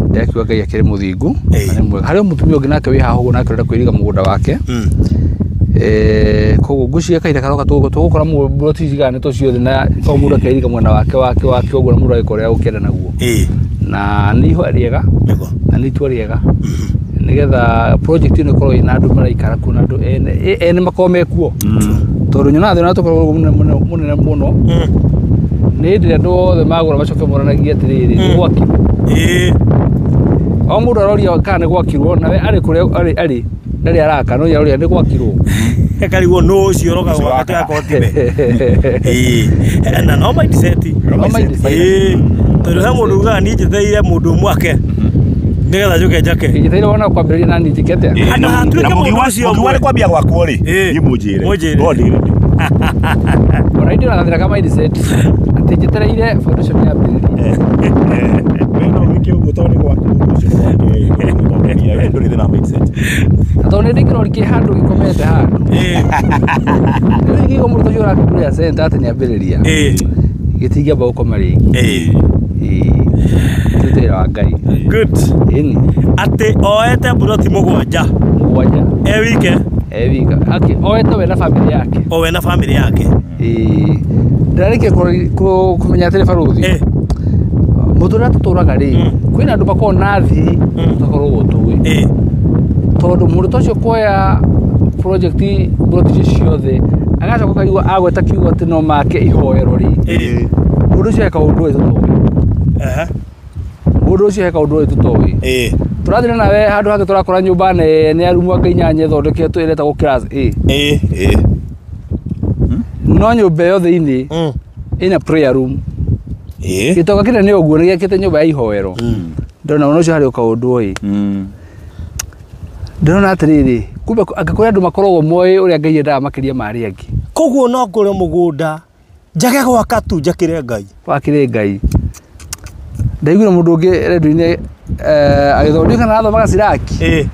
Ndakiuga Ngai akĩrĩ mũthingu. Harĩ mũtumia ũngĩ nake wĩ haha ũguo nake ũrenda kwĩriga mũgũnda wake. Koguo ngwĩciria kahinda karoka tũgũkora mburoti ciganĩtwo ciothe na o mũndũ akeiriga mwena wake wake wake ũguo na mũndũ agĩka ũrĩa egũkĩenda naguo. Na nĩ ihoya rĩega na nĩ itua rĩega nĩgetha project ĩno ĩkorwo ĩna andũ maraikara kuo na andũ ene makorwo mekuo. Tondũ nyonaga thĩna tũkoragwo mũnene mũno nĩ hĩndĩ ĩrĩa andũ othe magũra macoke moranagie atĩrĩrĩ nĩ gwakirwo. O mũndũ aroria kana nĩ gwakirwo nawe arĩ kũrĩa arĩ ndarĩ araka no aroria nĩ gwakirwo. Karigwo no ũcio ũroka gwaka tũgakorwo tiwe. Na no mindset. No mindset. Tondũ he mũndũ ugaga niĩ njetereire mũndũ ũmwe ake nĩgetha njũke njake. Njetereire wona kwambĩrĩria na niĩ njĩke atĩa? Handũ hatuĩke mũndũ ũcio ũmwe. Mũngiuga nĩ kwambia gwakwo rĩ, niĩ mũnjĩre. Mũnjĩre. No ndĩrĩ. Ona ithuĩ na gathĩna ka mindset atĩ njetereire foundation yambĩrĩrie. We no wĩke ũguo tondũ nĩ gwakwo ũndũ ũcio nĩ gwake. We ndũrĩ thĩna wa mindset. Na tondũ nĩ ndĩ kĩrori kĩ handũ gĩkomete handũ. Rĩu ingĩigua mũndũ ũcio ũraka prayer center atĩ nĩambĩrĩria. Gĩtingĩamba gũkoma rĩngĩ. Tũrute wĩra wa Ngai. Good. Ĩni. Atĩ oete mburoti mũgwanja. Mũgwanja. E wike. E wika. Oete we na bamĩrĩ yake. O we na bamĩrĩ yake. Ndarĩkia kũmenya atĩrĩ baruthi. Mũtũrĩre tũtũraga rĩ, kwĩna andũ makoragwo na thiri tũtakoragwo tũĩ. Tondũ mũndũ ta ũcio kuoya project mburoti icio ciothe agacoka akaigua agweta kiugo atĩ no make ihoero rĩ. Mũndũ ũcio eka ũndũ ũyũ tũtoĩ. Mũndũ ũcio eka ũndũ ũyũ tũtoĩ. Tũrathiĩ nawe handũ hangĩ tũrakora nyũmba nene ya rumu anga inyanya ĩthondeketwo ĩretagwo class A. Ĩĩ, ĩĩ. No nyũmba ĩyo thĩinĩ ĩna prayer room. Ĩĩ. Gĩtonga kĩnene ũguo nĩ gĩakĩte nyũmba ya ihoero. Ndona ũndũ ũcio harĩ o kaũndũ ĩ. Ndĩrona atĩrĩrĩ, kumbe anga kũrĩ andũ makoragwo moĩ ũrĩa Ngai endaga makĩria ma arĩa angĩ. Koguo no ngũre mũgũnda njage gwaka tu njakĩre Ngai. Wakĩrĩ Ngai. Ndaiguire mũndũ ũngĩ redio-inĩ agĩthondeka kana arathomaga Siraki. Ĩĩ.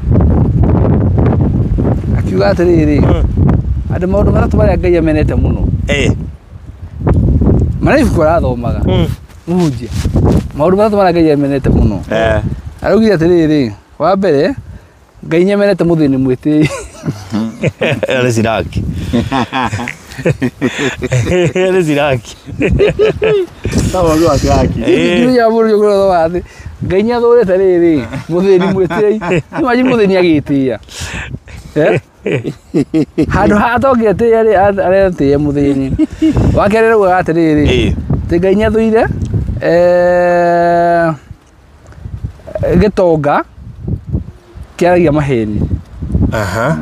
Akiuga atĩrĩrĩ, andũ maũndũ matatũ marĩa Ngai amenete mũno. Ĩĩ. Marĩa ibuku arathomaga. Mũhunjia. Maũndũ matatũ marĩa Ngai amenete mũno. Araugire atĩrĩrĩ, wa mbere Ngai nĩamenete mũthĩni mwĩtĩi. Nĩ Siraki. Nĩ Siraki. Sawa ndio Siraki. Nginya ya mũndũ ũrĩa ũrathomaga atĩ Ngai nĩathũrĩte rĩrĩ mũthĩni mwĩtĩi. Imagine mũthĩni agĩtĩĩa. Handũ ha atongĩtĩĩa rĩ aretĩĩa mũthĩni. Wa kerĩ araugaga atĩrĩrĩ, atĩ Ngai nĩathũire gĩtonga kĩaragia maheni. Aha.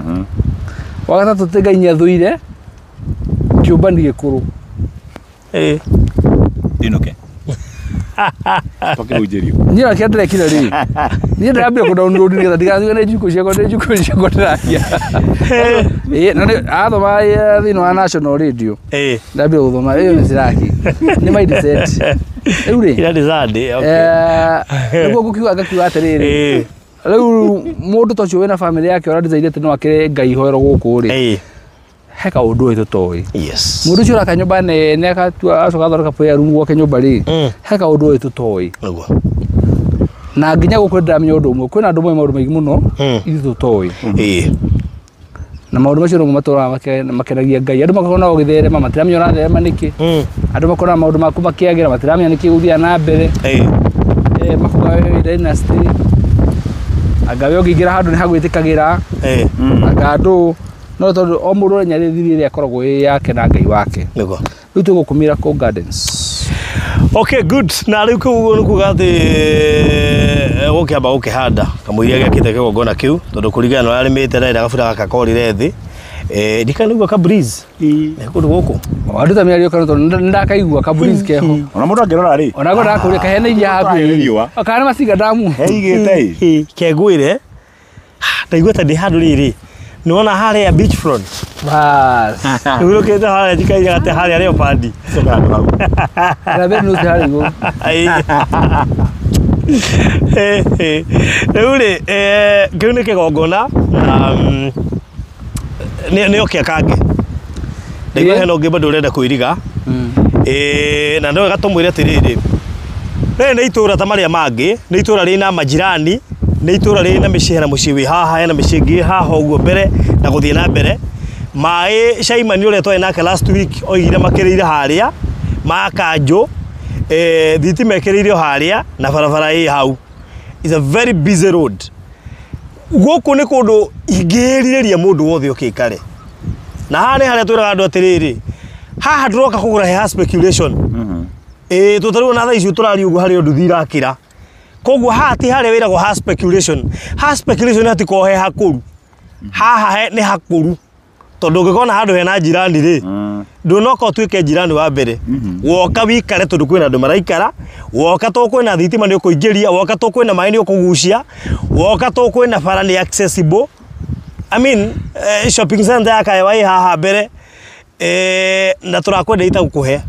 Wa gatatũ atĩ Ngai nĩathũire kĩũmbani gĩkũrũ. Ĩĩ. Ndinũke. Tũkĩhunjĩrio. Niĩ ona kĩrĩa ndĩrekire rĩ, niĩ ndĩrambire kũ download nĩgetha ndigathiĩ nĩ njukũ ciakwa nĩ njukũ ciakwa ndĩraria. Ĩĩ, na nĩ athoma thĩinĩ wa National Radio. Ĩĩ. Ndambire gũthoma ĩyo nĩ Siraki. Nĩ mindset. Rĩu rĩ, Ira nĩ Sunday, okay. nĩguo ngũkiuga ngakiuga atĩrĩrĩ, Ĩĩ. rĩu mũndũ ta ũcio wĩna bamĩrĩ yake ũra decide atĩ no akĩre Ngai ihoero gũkũ rĩ, Ĩĩ. he kaũndũ ĩ tũtoĩ. Yes. Mũndũ ũcio ũraka nyũmba nene akatua acoka athondeka prayer room gwake nyũmba rĩ, he kaũndũ ĩ tũtoĩ. Nĩguo. Na nginya gũkũ ndĩramenya ũndũ ũmwe, kwĩna andũ moĩ maũndũ maingĩ mũno ithuĩ tũtoĩ. Ĩĩ. Na maũndũ macio nomo matũraga makenagia Ngai. Andũ makoragwo na ũgĩtherema matiramenya ũratherema nĩkĩ. Andũ makoraga maũndũ maku makĩagĩra matiramenya nĩkĩ gũthiaga na mbere. Ĩĩ. Makuga we wĩ dynasty. Anga we ũngĩingĩra handũ nĩ hagwĩtĩkagĩra. Anga andũ no tondũ o mũndũ arenya thiri ĩrĩa akoragwo ĩ yake na Ngai wake. Nĩguo. Rĩu twĩ gũkũ Miracle Gardens. Okay, good. Na rĩu kũu ũguo nĩ kuga atĩ gũkĩamba gũkĩhanda kamũiria gĩakĩte kĩgongona kĩu tondũ kũringana na ũrĩa arĩmĩte na gabura gaka korire thĩ. Ndikana nĩguo ka breeze. Nĩ kũndũ gũkũ. Andũ ta mĩario kana tondũ nĩndakaigua ka breeze keho. Ona mũndũ angĩrora rĩ. Ona ngona ndakũria kahena iria hakuhĩ. Riũa. Kana macinga ndamu. Heigĩte ĩ. Kengwĩre. Ndaigua ta ndĩ handũ rĩrĩ. Nĩwona harĩa beach front. Bas. Nĩgũrũkĩte harĩa njikaire gate harĩa Leopard. Coka handũ hau. Na mbere nĩ harĩa igũrũ. Rĩu rĩ, kĩu nĩ kĩgongona na nĩ okia kangĩ. Ndaigua hena ũngĩ bado ũrenda kũiriga. Na no wega tũmwĩre atĩrĩrĩ, rĩrĩ nĩ itũra ta marĩa mangĩ, nĩ itũra rĩna majirani, nĩ itũra rĩna mĩciĩ, hena mũciĩ wĩ haha, hena mĩciĩ ĩngĩ haha ũguo mbere na gũthiĩ na mbere. Maĩ Caimani ũrĩa twarĩ nake last week oigire makĩrĩire harĩa ma kanjũ, thitima ĩkĩrĩire o harĩa na barabara ĩ hau. It's a very busy road. Gũkũ nĩ kũndũ ingĩrirĩria mũndũ wothe oke aikare. Na haha nĩ harĩa twĩraga andũ atĩrĩrĩ, haha ndũroka kũgũra he ha speculation. Tũtarĩ na thaa icio tũraria ũguo harĩ ũndũ thirakĩra. Koguo haha ti harĩa wĩragwo ha speculation. Ha speculation hatikoragwo he hakũru. Haha nĩ hakũru. Tondũ ũngĩkona handũ hena njirani rĩ, ndũnoka ũtuĩke njirani wa mbere. Woka wikare tondũ kwĩna andũ maraikara, woka tondũ kwĩna thitima nĩ ũkũingĩria, woka tondũ kwĩna maĩ nĩ ũkũgucia, woka tondũ kwĩna bara nĩ accessible. I mean, shopping center ya Kaewa ĩ haha mbere, na tũrakwenda itagũkũhe.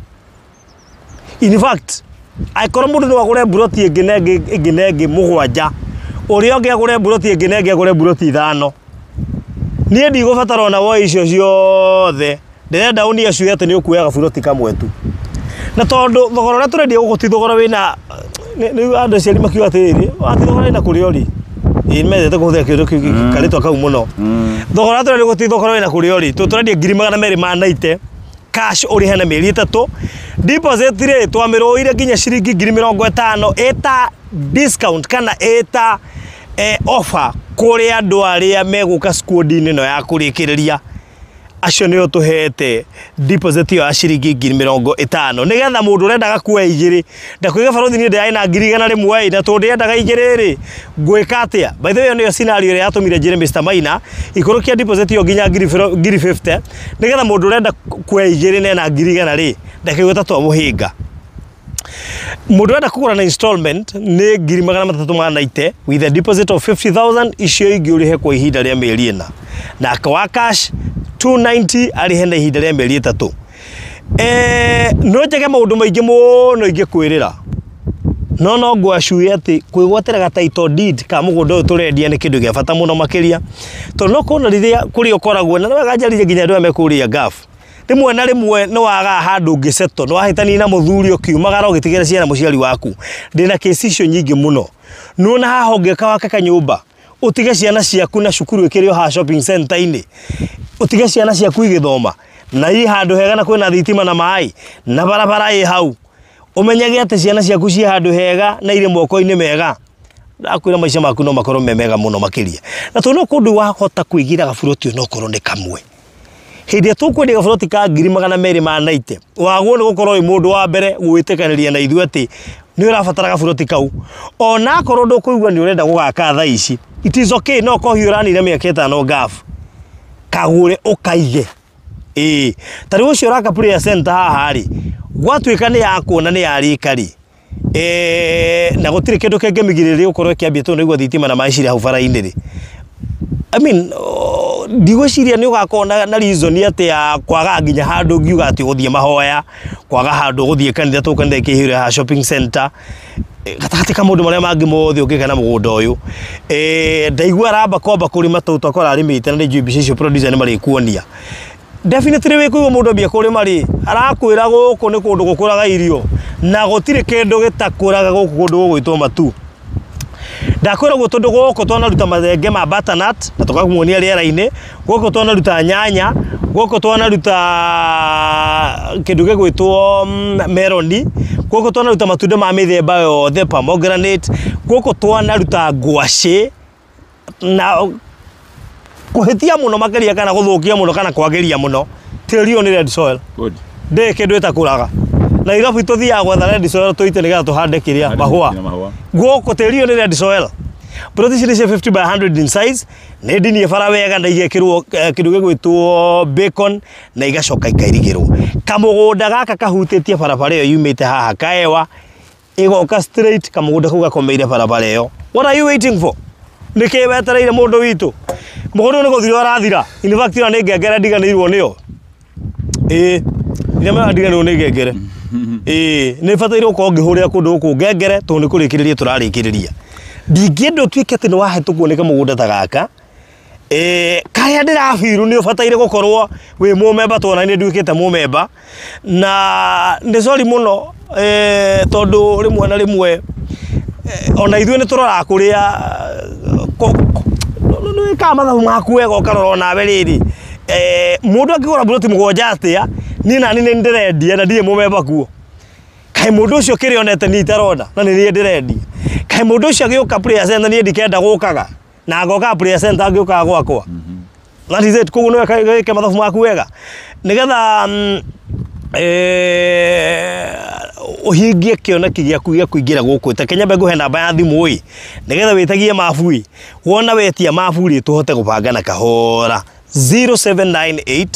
In fact, angĩkorwo mũndũ no agũre mburoti ĩngĩ na ĩngĩ ĩngĩ na ĩngĩ mũgwanja, ũrĩa ũngĩ agũre mburoti ĩngĩ na ĩngĩ agũre mburoti ithano. Niĩ ndigũbatara ona woe icio ciothe, ndĩrenda ũniacue atĩ nĩ ũkuoya gaburoti kamwe tu. Na tondũ thogora ũrĩa tũrendia gũkũ ti thogora wĩna, rĩu andũ aciari makiuga atĩrĩrĩ, ti thogora wĩna kũrĩa ũrĩ. Ĩĩ nĩmendete kũhũthĩra kĩndũ kĩu karĩtwa kau mũno. Thogora ũrĩa tũrendia gũkũ ti thogora wĩna kũrĩa ũrĩ, tũrendia 290,000 cash ũrĩhe na mĩeri 3. Deposit rĩ twamĩrũire nginya ciringi 50,000 ĩta discount kana ĩta offer kũrĩ andũ arĩa megũka squad-inĩ ĩno ya kũrĩkĩrĩria. Acio nĩo tũhete deposit ĩyo ya ciringi 50,000 nĩgetha mũndũ ũrendaga kuoya igĩrĩ ndakwĩga barothi niĩ ndĩrarĩ na 100,000 ĩ na tondũ ndĩrendaga igĩrĩ rĩ ngwĩka atĩa. By the way, ĩyo nĩyo scenario ĩrĩa yatũmire njĩre Mr. Maina ikũrũkia deposit ĩyo nginya 50,000 nĩgetha mũndũ ũrenda kuoya igĩrĩ na ena 100,000 rĩ ndakaigue ta twamũhĩnga. Mũndũ ũrenda kũgũra na installment nĩ 390,000 with a deposit of 50,000 icio ingĩ ũrĩhe kwa ihinda rĩa mĩeri 4, nake wa cash 290 arĩhe na ihinda rĩa mĩeri 3. No njage maũndũ maingĩ mũno ingĩkwĩrĩra, no ngwacuĩ atĩ kwĩgwatĩra ga title deed ka mũgũnda ũyũ tũrendia nĩ kĩndũ gĩa bata mũno makĩria, tondũ no kuona rĩrĩa kũrĩa ũkoragwo na nĩwega njarĩrie nginya andũ aya me kũrĩa Gulf. Rĩmwe na rĩmwe nĩ wagaga handũ ũngĩsettle, nĩ wahĩtania na mũthuri ũkiumagara ũgĩtigĩra ciana mũciari waku. Ndĩna kesi icio nyingĩ mũno. Nĩwona haha ũngĩka wake kanyũmba ũtige ciana ciaku na cukuru ĩkĩrĩ o haha shopping center-inĩ, ũtige ciana ciaku igĩthoma na ii handũ hega na kwĩna thitima na maĩ na barabara ĩ hau, ũmenyage atĩ ciana ciaku ciĩ handũ hega na irĩ moko-inĩ mega. Ndakwĩra maica maku no makorwo me mega mũno makĩria. Na tondũ no kũndũ wahota kwĩgĩra gaburoti onokorwo nĩ kamwe. Hĩndĩ ĩrĩa tũkwendia gaburoti ka 290,000 wagwo nĩ gũkorwo wĩ mũndũ wa mbere gwĩtĩkanĩria na ithuĩ atĩ nĩ ũrabatara gaburoti kau, ona akorwo ndũkũigua nĩ ũrenda gũgaka thaa ici, it is okay, no ũkorwo hihi ũranina mĩaka 5 Gulf, kagũre ũkaige. Ĩĩ, ta rĩu ũcio ũraka prayer center haha rĩ, gwatuĩka nĩ yakuona nĩ yarĩka rĩ, na gũtirĩ kĩndũ kĩngĩmĩgirĩrĩria gũkorwo ĩkĩambia tondũ nĩguo thitima na maĩ cirĩ hau bara-inĩ rĩ, I mean, ndigwĩciria nĩ ũgakorwo na reason atĩ ya kwaga nginya handũ ũngiuga atĩ ũgũthiĩ mahoya, kwaga handũ ũgũthiĩ kanitha, tondũ kanitha ĩkĩihũire haha shopping center, gatagatĩ ka maũndũ marĩa mangĩ mothe ũngĩka na mũgũnda ũyũ. Ndaigua aramba kwamba kũrĩma tũu twakora arĩmĩte, na nĩ njũĩ mbica icio producer nĩ marĩkuonia. Definitely wĩ kũigua mũndũ ambia kũrĩma rĩ, arakwĩra gũkũ nĩ kũndũ gũkũraga irio na gũtirĩ kĩndũ gĩtakũraga gũkũ kũndũ gũgwĩtwo Matu. Ndakwĩra ũguo tondũ gũkũ twanaruta mathenge ma butternut na tũkamuonia rĩera-inĩ, gũkũ twanaruta nyanya, gũkũ twanaruta kĩndũ gĩgwĩtwo meloni, gũkũ twanaruta matunda ma mĩthemba yothe, pomegranate, gũkũ twanaruta ngwacĩ na kũhĩtia mũno makĩria kana gũthũkia mũno kana kwagĩria mũno. Tĩri ũyũ nĩ red soil. Good. Ndĩ kĩndũ ĩtakũraga. Na irabu tũthiaga gwetha red soil tũite nĩgetha tũhande kĩrĩa mahũa. Gũkũ tĩri ũyũ nĩ red soil. Plot ici nĩ cia 50 by 100 in size, nĩ ndinie bara wega na igekĩrwo kĩndũ gĩgwĩtwo bacon na igacoka ikairigĩrwo. Kamũgũnda gaka kahutĩtie barabara ĩyo yumĩte haha Kaewa, ĩgoka straight kamũgũnda kau gakomeire barabara ĩyo. What are you waiting for? Nĩkĩ wetereire mũndũ witũ? Mũgũnda ũyũ nĩ gũthira ũrathira. In fact, ĩno nĩ ngengere ndiganĩirwo nĩyo. Ĩĩ, iria mera ndiganĩirwo nĩ ngengere. Ĩĩ, nĩ bataire gũkorwo ngĩhũrĩra kũndũ gũkũ ngengere tondũ nĩ kũrĩkĩrĩria tũrarĩkĩrĩria. Ndingĩenda ũtuĩke atĩ nĩ wahĩtũkwo nĩ kamũgũnda ta gaka. Karĩa ndĩrabiru nĩ ũbataire gũkorwo wĩ mũmemba tondũ ona niĩ nduĩkĩte mũmemba. Na nĩ sorry mũno, tondũ rĩmwe na rĩmwe ona ithuĩ nĩ tũroraga kũrĩa nĩ wĩkaga mathabu maku wega ũkarora onawe rĩrĩ. Mũndũ angĩgũra buroti 7 atĩa, niĩ nani nĩ ndĩrendia na ndirĩ mũmemba kuo. Kaĩ mũndũ ũcio kĩrĩa onete niĩ itarona na nĩ niĩ ndĩrendia. Kaĩ mũndũ ũcio agĩũka prayer center niĩ ndikenda gũkaga na ngoka prayer center angĩũkaga gwakwa. That is it. Koguo nĩ wĩke mathabu maku wega nĩgetha ũhingie kĩoneki gĩaku gĩa kũingĩra gũkũ. Ta Kenya ngũhe namba ya thimũ ĩ, nĩgetha wĩtagie mabu ĩ, wona wetia mabu rĩ tũhote gũbangana kahora. 0798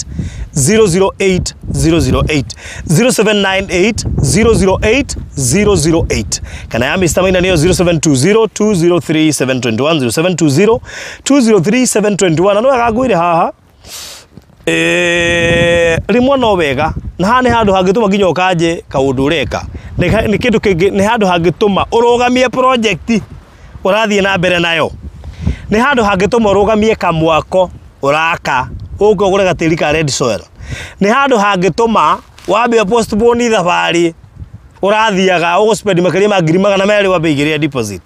008 008 0798 008 008 kana ya Mr. Maina nĩyo 0720 203 721 0720 203 721. Na no wega ngwĩre haha, rĩmwe no wega na haha nĩ handũ hangĩtũma nginya ũkanje kaũndũ ũreka, nĩ kĩndũ kĩngĩ, nĩ handũ hangĩtũma ũrũgamie project ũrathiĩ na mbere nayo, nĩ handũ hangĩtũma ũrũgamie kamwako ũraka ũke ũgũre gatĩri ka red soil, nĩ handũ hangĩtũma wambe postpone thabarĩ ũrathiaga ũgũspend makĩria ma 200,000 wambe igĩrĩre deposit.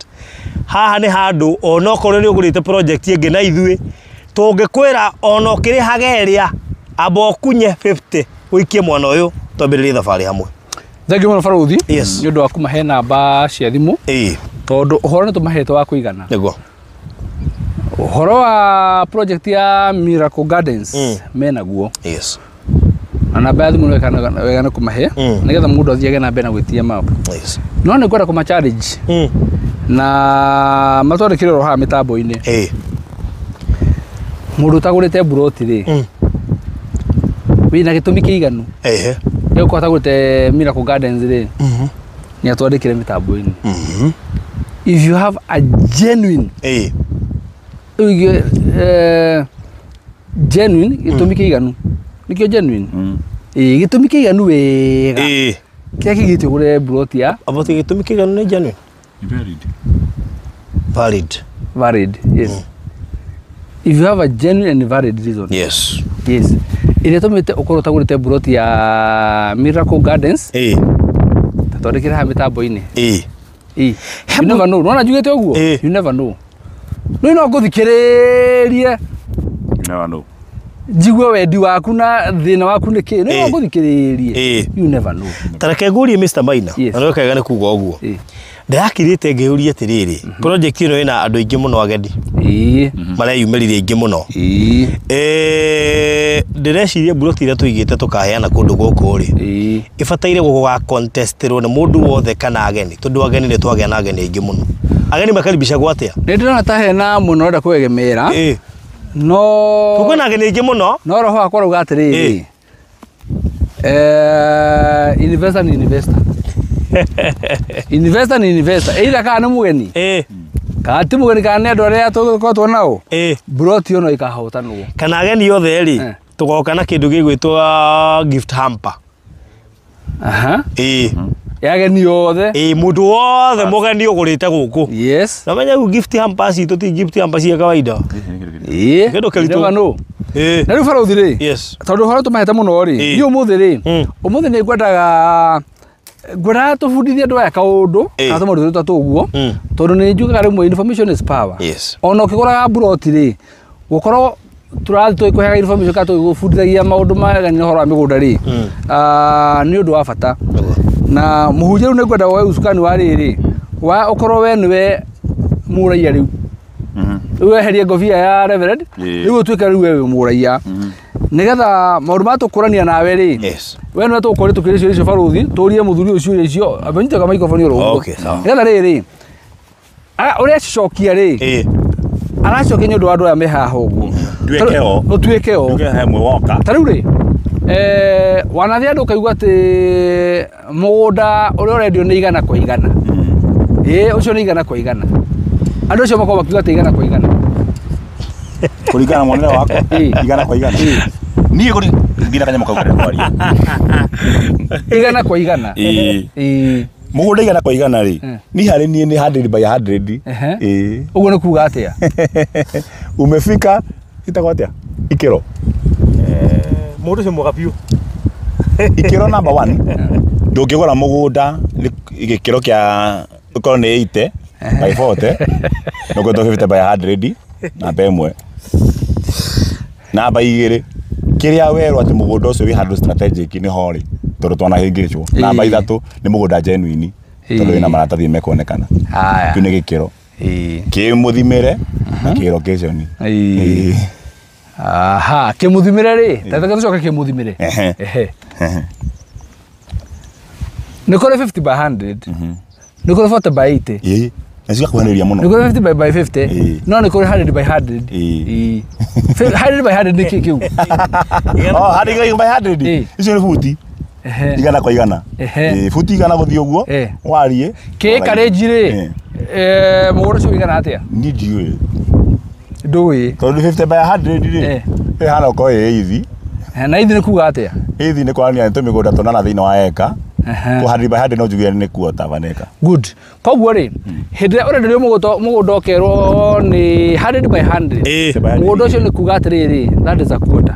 Haha nĩ handũ onokorwo nĩ ũgũrĩte project ĩngĩ na ithuĩ tũngĩkwĩra ona ũkĩrĩhaga ĩrĩa amba ũkunye 50 ũikie mwana ũyũ twambĩrĩrie thabarĩ hamwe. Thank you mũno Barũthi. Yes. Nĩ ũndũ wa kũmahe namba cia thimũ. Ĩĩ. Tondũ ũhoro nĩ tũmahete wa kũigana. Nĩguo. Ũhoro wa project ya Miracle Gardens menaguo. Yes. Na namba ya thimũ nĩ wega nĩ kũmahe nĩgetha mũndũ athiage na mbere na gwĩtia map. Yes. No nĩ ngwenda kũma challenge na matwandĩkĩre oro haha mĩtambo-inĩ. Mũndũ ũtagũrĩte mburoti rĩ, wĩna gĩtũmi kĩiganu gĩa gũkorwo atagũrĩte Miracle Gardens rĩ, nĩ atwandĩkĩre mĩtambo-inĩ. If you have a genuine genuine gĩtũmi kĩiganu, nĩkĩo genuine, gĩtũmi kĩiganu wega kĩrĩa kĩgirĩtie ũgũre mburoti ya About gĩtũmi kĩiganu nĩ genuine. Valid. Valid. Valid, yes. If you have a genuine and valid reason. Yes. Yes. Ĩrĩa ĩtũmĩte ũkorwo ũtagũrĩte mburoti ya Miracle Gardens, twandĩkĩre haha mĩtambo-inĩ. You never know. Nĩwona njugĩte ũguo? You never know. Rĩu no ngũthikĩrĩrie. You never know. Njigue wendi waku na thĩna waku nĩ kĩ. No ngũthikĩrĩrie. You never know. Ta reke ngũrie Mr. Maina. Yes. Na nĩ wega nĩ kuga ũguo. Ndĩrakirĩte ngĩũria atĩrĩrĩ, project ĩno ĩna andũ aingĩ mũno ageni. Mareyumĩririe aingĩ mũno. Ndĩreciria mburoti iria tũigĩte tũkaheana kũndũ gũkũ rĩ, ĩbataire gũga contestirwo nĩ mũndũ wothe kana ageni, tondũ ageni nĩ twagĩa na ageni aingĩ mũno. Ageni makaribicagwo atĩa? Nĩ ndĩrona ta hena mũno ũrenda kwegemera. No tũkwĩna ageni aingĩ mũno. No roho wakwa ũrauga atĩrĩrĩ, investor ni investor. Investor ni investor. Either kana nĩ mũgeni, kana ti mũgeni, kana nĩ andũ arĩa tũkoretwo nao, mburoti ĩyo no ĩkahotanwo. Kana ageni othe rĩ, tũgoka na kĩndũ gĩgwĩtwo gift hamper. Ya ageni othe. Mũndũ wothe mũgeni ũgũrĩte gũkũ. Yes. Na menya rĩu gift hamper citũ ti gift hamper cia kawaida. Kĩndũ kĩritũ. Na rĩu barũthi rĩ, tondũ ũhoro tũmahete mũno rĩ, niĩ ũmũthĩ rĩ, ũmũthĩ nĩ ngwendaga tũbundithie andũ aya kaũndũ kana tũmaũndũ tũrĩa tũguo, tondũ nĩ njugaga rĩmwe information is power. Ona ũkĩgũraga mburoti rĩ, gũkorwo tũrathiĩ tũgĩkũheaga information kana tũgĩgũbundithagia maũndũ magani ũhoro wa mĩgũnda rĩ, nĩ ũndũ wa bata. Na mũhunjia rĩu nĩ ngwenda woe usukani wa rĩrĩ, wa ũkorwo we nĩwe mũraiya rĩu. Rĩu weherie ngobia ya reverend, rĩu ũtuĩke rĩu we wĩ mũraiya. Nĩgetha maũndũ ma tũkũrania nawe rĩ, we nĩwe tũgũkorwo tũkĩũria ciũria icio barũthi, tũrie mũthuri ũyũ ciũria icio, ambe nyite ka microphone oro ũguo. Nĩgetha rĩrĩ, ũrĩa acokia rĩ, aracokia nĩ ũndũ wa andũ aya me haha ũguo. Tuĩke o. Ũtuĩke o. Tuĩke he mwe woka. Ta rĩu rĩ, wanathiĩ andũ ũkaigua atĩ mũgũnda ũrĩa ũrendio nĩ 100 kwa 100. Ũcio nĩ 100 kwa 100. Andũ acio makoragwo makiuga atĩ 100 kwa 100. Kũringana na muonere wakwa, 100 kwa 100. Niĩ kũri ngira kanyamũ kau karĩa kwaria. 100 kwa 100. Mũgũnda 100 kwa 100 rĩ, ni harĩ niĩ nĩ 100 by 100. Ũguo nĩ kuga atĩa? Umefika ĩtagwo atĩa? Ikĩro. Mũndũ ũcio mwega biũ. Ikĩro number 1, ndũngĩgũra mũgũnda gĩkĩro kĩa ũkorwo nĩ 80 by 40, na ũkorwo 50 by 100, namba 1. Namba 2, kĩrĩa werwo atĩ mũgũnda ũcio wĩ handũ strategic nĩ ho rĩ, tondũ twanahĩngĩcwo. Namba 3 nĩ mũgũnda genuine, tondũ wĩna maratathi mekuonekana. Kĩu nĩ gĩkĩro. Kĩmũthimĩre na kĩ location. Aha, kĩmũthimĩre rĩ, ta reke tũcoke kĩmũthimĩre. Nĩ kũrĩ 50 by 100, nĩ kũrĩ 40 by 80. Na cigakuhanĩrĩria mũno. Nĩ kũrĩ 50 by 50, no nĩ kũrĩ 100 by 100. 100 by 100 nĩ kĩ kĩu? Oh, 100 by 100. Icio nĩ buti. 100 kwa 100. Buti 100 gũthiĩ ũguo, wariĩ. Kĩ karĩnji rĩ, mũgũnda ũcio ũigana atĩa? Niĩ ndiũĩ. Ndũĩ. Tondũ 50 by 100 rĩ, ĩhana gũkorwo ĩ eithi. Na eithi nĩ kuga atĩa? Eithi nĩ kuonania nĩ tũmĩgũnda tũnana thĩinĩ wa eka. Kũ 100 by 100 no njuge nĩ quarter of an acre. Good. Koguo rĩ, hĩndĩ ĩrĩa ũrenderio mũgũnda ũkerwo nĩ 100 by 100, mũgũnda ũcio nĩ kuga atĩrĩrĩ, that is a quarter.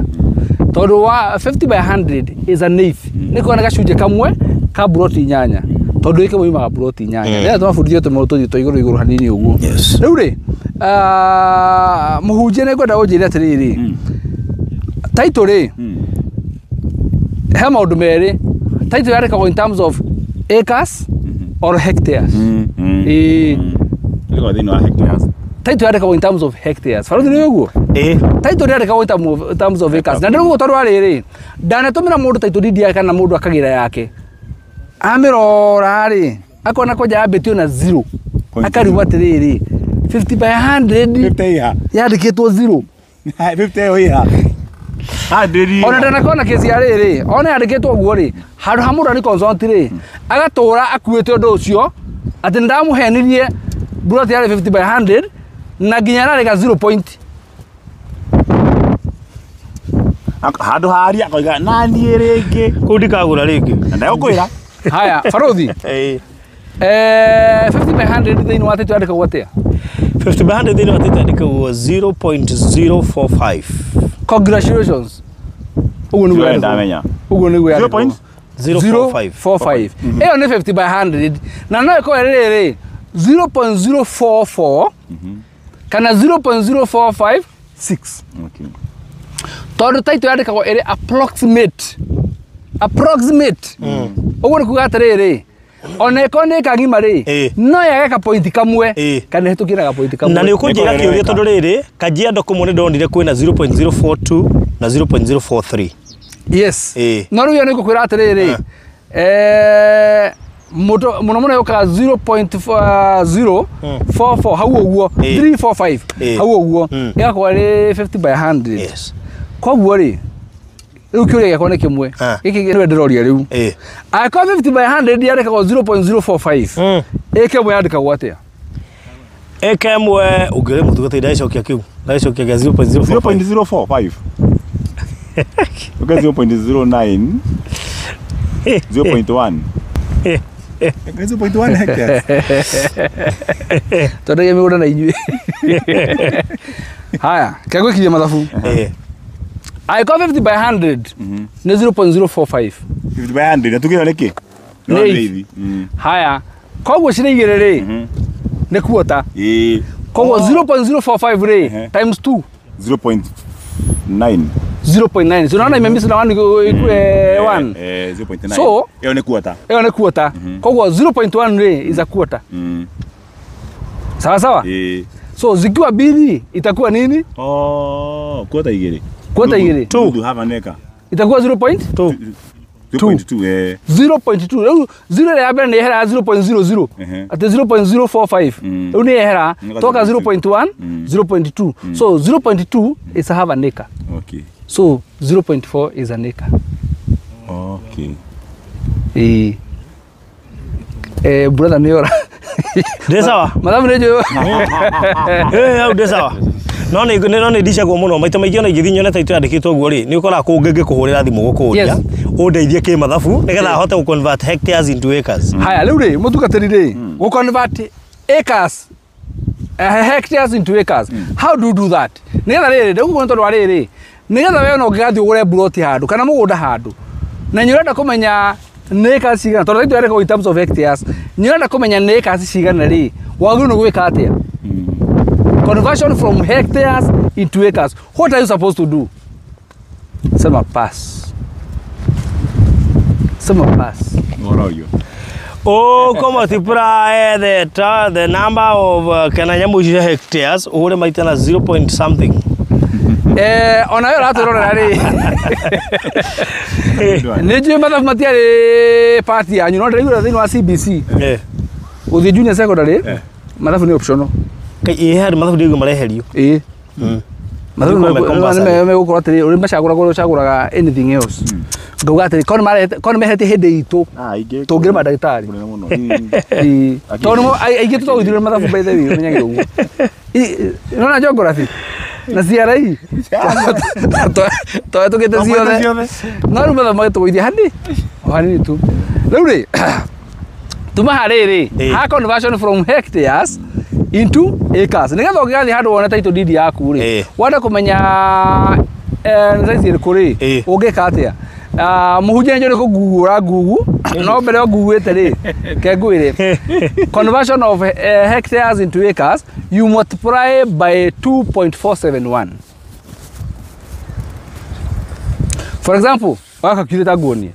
Tondũ wa 50 by 100 is an eighth. Nĩ kuga nĩ gacunjĩ kamwe ka mburoti 8. Tondũ ĩkĩmwe yumaga mburoti 8. Rĩrĩa twabundithio tũmaũndũ tũthiĩ twa igũrũ igũrũ hanini ũguo. Rĩu rĩ, mũhunjia nĩ ngwenda ũnjĩre atĩrĩrĩ, title rĩ, he maũndũ merĩ. Title yandĩkagwo in terms of acres or hectares. Ĩkoragwo thĩinĩ wa hectares. Title yandĩkagwo in terms of hectares. Barothi nĩ ũguo? Title yandĩkagwo in terms of acres. Na ndĩrauga tondũ wa rĩrĩ, ndanatũmĩra mũndũ title deed yake kana mũndũ akagĩra yake. Amĩrora rĩ, akona kwanja yambĩtio na 0. Akarigwo atĩrĩrĩ, 50 by 100 yandĩkĩtwo 0. 50 ĩha. Ona ndanakona kesi ya rĩrĩ, ona yandĩkĩtwo ũguo rĩ, handũ ha mũndũ ani consult rĩ, agatũra akuĩte ũndũ ũcio atĩ nĩndamũhenirie buroti yarĩ 50 by 100 na nginya ararĩga 0 point. Handũ haria akoiga naniĩ rĩngĩ. Kũu ndikagũra rĩngĩ. Na ndegũkwĩra. Haya, barothi. 50 by 100 thĩinĩ wa title yandĩkagwo atĩa? 50 by 100 thĩinĩ wa title yandĩkagwo 0.045. Congratulations. Ũguo nĩguo yandĩkagwo. Ndamenya. Ũguo nĩguo yandĩkagwo. 0.045. 0.45. Ĩyo nĩ 50 by 100 na no ĩkorwo ĩrĩ rĩrĩ 0.044 kana 0.0456. Okay. Tondũ title yandĩkagwo ĩrĩ approximate. Approximate. Ũguo nĩ kuga atĩrĩrĩ, ona ĩkorwo nĩ ĩka ng'ima rĩ, no yage ka point kamwe kana ĩhĩtũkĩre ga point kamwe. Na nĩ ũkũnjĩra kĩũria tondũ rĩrĩ, Kajiado kũmwe nĩ ndonire kwĩna 0.042 na 0.043. Yes. No rĩu ĩyo nĩ ngũkwĩra atĩrĩrĩ, mũno mũno yũkaga 0.044 hau ũguo, 345 hau ũguo, ĩgakorwo ĩrĩ 50 by 100. Yes. Koguo rĩ, rĩu kĩũria gĩakwa nĩ kĩmwe. Gĩkĩ nĩwe ndĩroria rĩu. Angĩkorwo 50 by 100 yandĩkagwo 0.045, ĩka ĩmwe yandĩkagwo atĩa? Ĩka ĩmwe ũngĩũria mũtungatĩri ndagĩcokia kĩu. Ndagĩcokia gĩa 0.045. 0.045. Okay, 0.09. 0.1. 0.1 hectares. Twendagia mĩgũnda na inyuĩ. Haya, kegwĩkirie mathabu. Angĩkorwo 50 by 100 nĩ 0.045. 50 by 100 na tugĩra nĩkĩ? Nĩ. Haya, koguo cirĩ igĩrĩ rĩ, nĩ quarter. Koguo 0.045 rĩ times 2 0.9. 0.9. So unaona imemiss na 1 1. 0.9. So ĩyo nĩ quarter. Ĩyo nĩ quarter. Koguo 0.1 rĩ is a quarter. Sawa sawa? So zikiwa mbili itakuwa nini? Oh, quarter igĩrĩ. Quarter igĩrĩ. 2 half an acre. Itakuwa 0.2. 0.2 0.2. Rĩu 0 ya mbere nĩ yehera 0.00. Atĩ 0.045. Rĩu nĩ yehera toka 0.1, 0.2. So 0.2 is a half an acre. Okay. So 0.4 is an acre. Okay. Brother nĩ ora. Ndĩ sawa? Mathabu nĩ njũĩ. Hau ndĩ sawa. No nĩ ndicagwo mũno maita maingĩ ona ingĩthiĩ nyone title yandĩkĩtwo ũguo rĩ, nĩ ũkoraga kũngĩ ngĩkũhũrĩra thimũ gũkũria ũndeithie kĩmathabu nĩgetha ahote gũ convert hectares into acres. Haya, rĩu rĩ, mũtungatĩri rĩ, gũ convert acres hectares into acres. How do you do that? Nĩgetha rĩrĩ, ndĩgũkuona tondũ wa rĩrĩ, nĩgetha we ona ũngĩgathiĩ ũgũre buroti handũ kana mũgũnda handũ na nĩ ũrenda kũmenya nĩ acres cigana, tondũ title yandĩkagwo in terms of hectares, nĩ ũrenda kũmenya nĩ acres cigana rĩ, wagĩrĩirwo nĩ gwĩka atĩa? Conversion from hectares into acres. What are you supposed to do? Sema pass. Sema pass. Oh, multiply the number of kana nyamũ icio hectares ũhũre maita na 0 point something. Ona yo ratũrorera rĩ. Nĩ njũĩ mathabu matiarĩ part yanyu, no ndĩraigua thĩinĩ wa CBC. Gũthiĩ junior secondary, mathabu nĩ optional. Ĩ harĩ mathabu ndĩraigua mareherio. Mathabu megũkorwo atĩrĩ, ũrĩ macagũraga ũrĩa ũcagũraga anything else. Ngauga atĩrĩ, korwo nĩ meheretie hĩndĩ itũ, tũngĩrĩ mandagĩtarĩ. Tondũ aingĩ tũtogũithirie mathabu by the way, ũmenyage ũguo. Nĩwona geography na CRE twahĩtũkĩte ciothe, no rĩu mathabu magĩtũgũithia hanini o hanini tu. Rĩu rĩ, tuma harĩrĩ ha conversion from hectares into acres. Nĩgetha ũngĩgathiĩ handũ wone title deed yaku rĩ, wenda kũmenya nĩ size ĩrĩkũ rĩ, ũngĩka atĩa? Mũhunjia nĩ kũnguũra ngugu, no mbere ũnguĩte rĩ, ke ngwĩre. Conversion of hectares into acres, you multiply by 2.471. For example, waka calculator nguonie.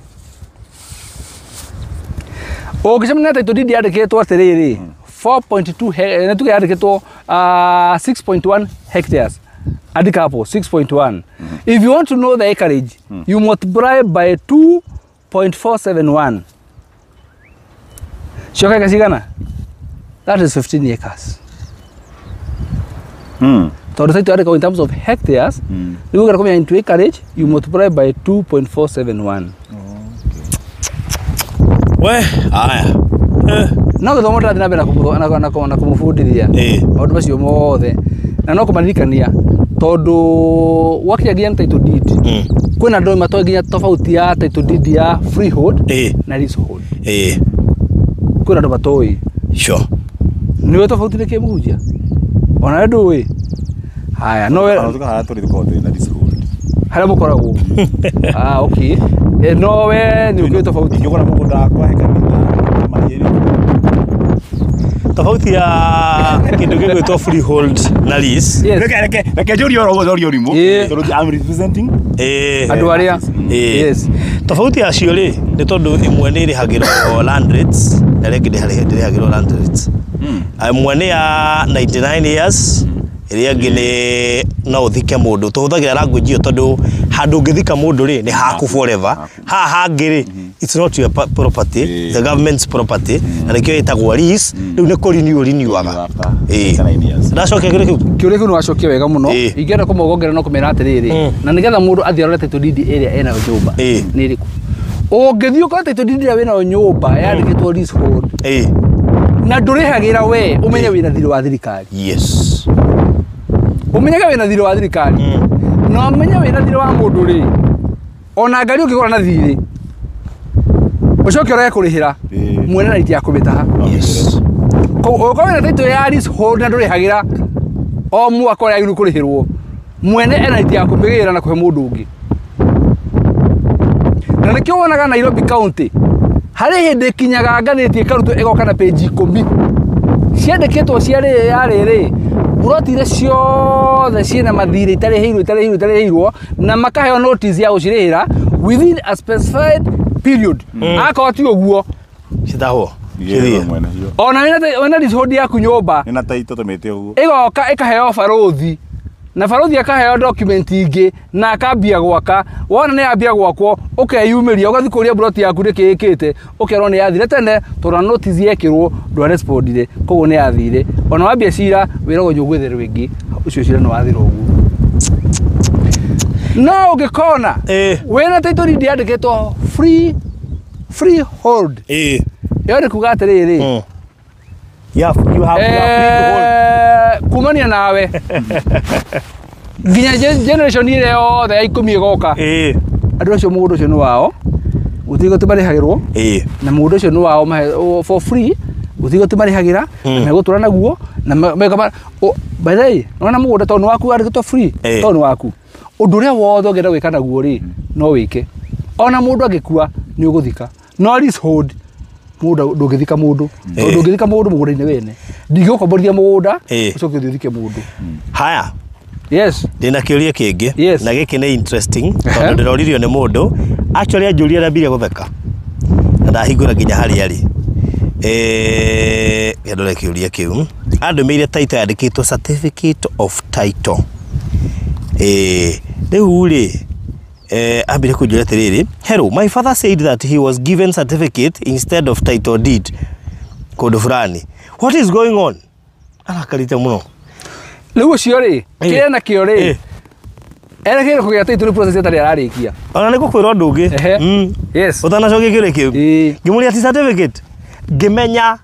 Ũngĩcemania na title deed yandĩkĩtwo atĩrĩrĩ, 4.2 nĩ tuge yandĩkĩtwo 6.1 hectares. Andika hapo 6.1. If you want to know the acreage, you multiply by 2.471. Cioka eka cigana? That is 15 acres. Tondũ title yandĩkagwo in terms of hectares, rĩu ũngĩenda kũmenya into acreage, you multiply by 2.471. We, aya. No gĩthomo ndĩrathiĩ na mbere na kũmũbundithia maũndũ macio mothe na no kũmaririkania tondũ wakinya nginya title deed kwĩna andũ matoĩ nginya tofauti ya title deed ya freehold na leasehold. Kwĩna andũ matoĩ. Sure. Nĩwe tofauti nĩ kĩ mũhunjia? Ona we ndũĩ. Haya, no we harĩa tũrĩ tũkoragwo twĩ na leasehold. Harĩa mũkoragwo. Ah, okay. No we nĩ ũkĩũĩ tofauti. Ingĩgũra mũgũnda wakwa he kanitha marĩhĩre. Tofauti ya kĩndũ gĩgwĩtwo freehold na lease. Yes. Reke njũrie oro ũguo ũria ũrimũ. Tondũ I'm representing andũ arĩa. Yes. Tofauti yacio rĩ nĩ tondũ ĩmwe nĩ ĩrĩhagĩrwo land rates na ĩrĩa ĩngĩ ndĩrĩhagĩrwo land rates. Ĩmwe nĩ ya 99 years, ĩrĩa ĩngĩ nĩ no ũthike mũndũ. Tũhũthagĩra language ĩyo tondũ handũ ũngĩthika mũndũ rĩ nĩ haku forever. Haha hangĩ rĩ it's not your property, the government's property, na nĩkĩo ĩtagwo lease. Rĩu nĩ kũ-renew renewaga. Ndacokia kĩũria kĩu. Kĩũria kĩu nĩwacokia wega mũno. Ingĩenda kũmũgongerera no kũmera atĩrĩrĩ, na nĩgetha mũndũ athiĩ arore title deed ĩrĩa ĩnayo nyũmba nĩ ĩrĩkũ. Ũngĩthiĩ ũkore title deed ĩrĩa wĩnayo nyũmba yandĩkĩtwo leasehold na ndũrĩhagĩra we, ũmenye wĩna thirĩ wa thirikari. Yes. Ũmenyage wĩna thirĩ wa thirikari. Na ũmenye wĩna thirĩ wa mũndũ rĩ, ona ngari ũngĩgũra na thirĩ ũcoke ũrege kũrĩhĩra, mwene na right ya kũmĩtaha. Yes. Koguo ũngĩkorwo wĩna title ya leasehold na ndũrĩhagĩra o mwaka ũrĩa wagĩrĩirwo kũrĩhĩrwo, mwene ena right ya kũmĩgĩra na kũhe mũndũ ũngĩ. Na nĩkĩo wonaga Nairobi County harĩ hĩndĩ ĩkinyaga ngathĩti ĩkarutwo ĩgoka na page 10 ciandĩkĩtwo cia rĩrĩ ya rĩrĩ buroti iria ciothe ciĩna mathirĩ itarĩhĩirwo na makaheo notice ya gũcirĩhĩra within a specified period. Akorwo ti ũguo citahwo. Ona wĩna leasehold yaku nyũmba nĩ na title tũmĩte ũguo ĩgoka ĩkaheo barũthi na barũthi akaheo document ingĩ na akambia gwaka. Wona nĩ yambia gwakwo ũkeyumĩria ũgathiĩ kũria buroti yaku nĩkĩ ĩkĩte, ũkerwo nĩ yathire tene tondũ notice yekĩrwo ndwarespondire, koguo nĩ yathire. Ona wambia cira wĩragwo nĩ ũgwetherwo ĩngĩ, ũcio cira nĩ wathira ũguo. No ũngĩkona wĩna title deed yandĩkĩtwo freehold, ĩyo nĩ kuga atĩrĩrĩ, you have free to hold kumania nawe nginya generation ĩrĩa yothe ya 10 ĩgoka, andũ acio mũgũnda ũcio nĩ wao, gũtirĩ igoti marĩhagĩrwo, na mũgũnda ũcio nĩ wao for free, gũtirĩ igoti marĩhagĩra, na megũtũra naguo na meka. By the way, nĩwona mũgũnda tondũ nĩ waku wandĩkĩtwo free, tondũ nĩ waku, ũndũ ũrĩa wothe ũngĩenda gwĩka naguo rĩ no wĩke. Ona mũndũ angĩkua nĩ ũgũthika, no leasehold mũndũ ndũngĩthika mũndũ, tondũ ndũngĩthika mũndũ mũgũnda-inĩ wene. Ndingĩgũkomborithia mũgũnda ũcoke ũthiĩ ũthike mũndũ. Haya. Yes. Ndĩna kĩũria kĩngĩ. Yes. Na gĩkĩ nĩ interesting tondũ ndĩroririo nĩ mũndũ. Actually anjũria ndambire gũtheka na ndahingũra nginya harĩa arĩ. Ndore kĩũria kĩu. Andũmĩire title yandĩkĩtwo certificate of title. Rĩu rĩ ambire kũnjũria atĩrĩrĩ, hello, my father said that he was given certificate instead of title deed kũndũ fulani. What is going on? Arakarĩte mũno. Rĩu ũcio rĩ, kĩrĩa nakĩo rĩ, erekeire kũgĩa title process ĩtarĩ ararĩkia. Ona nĩ ngũkwĩra ũndũ ũngĩ. Yes. Ũtanacokia kĩũria kĩu. Ngĩmũria ti certificate, ngĩmenya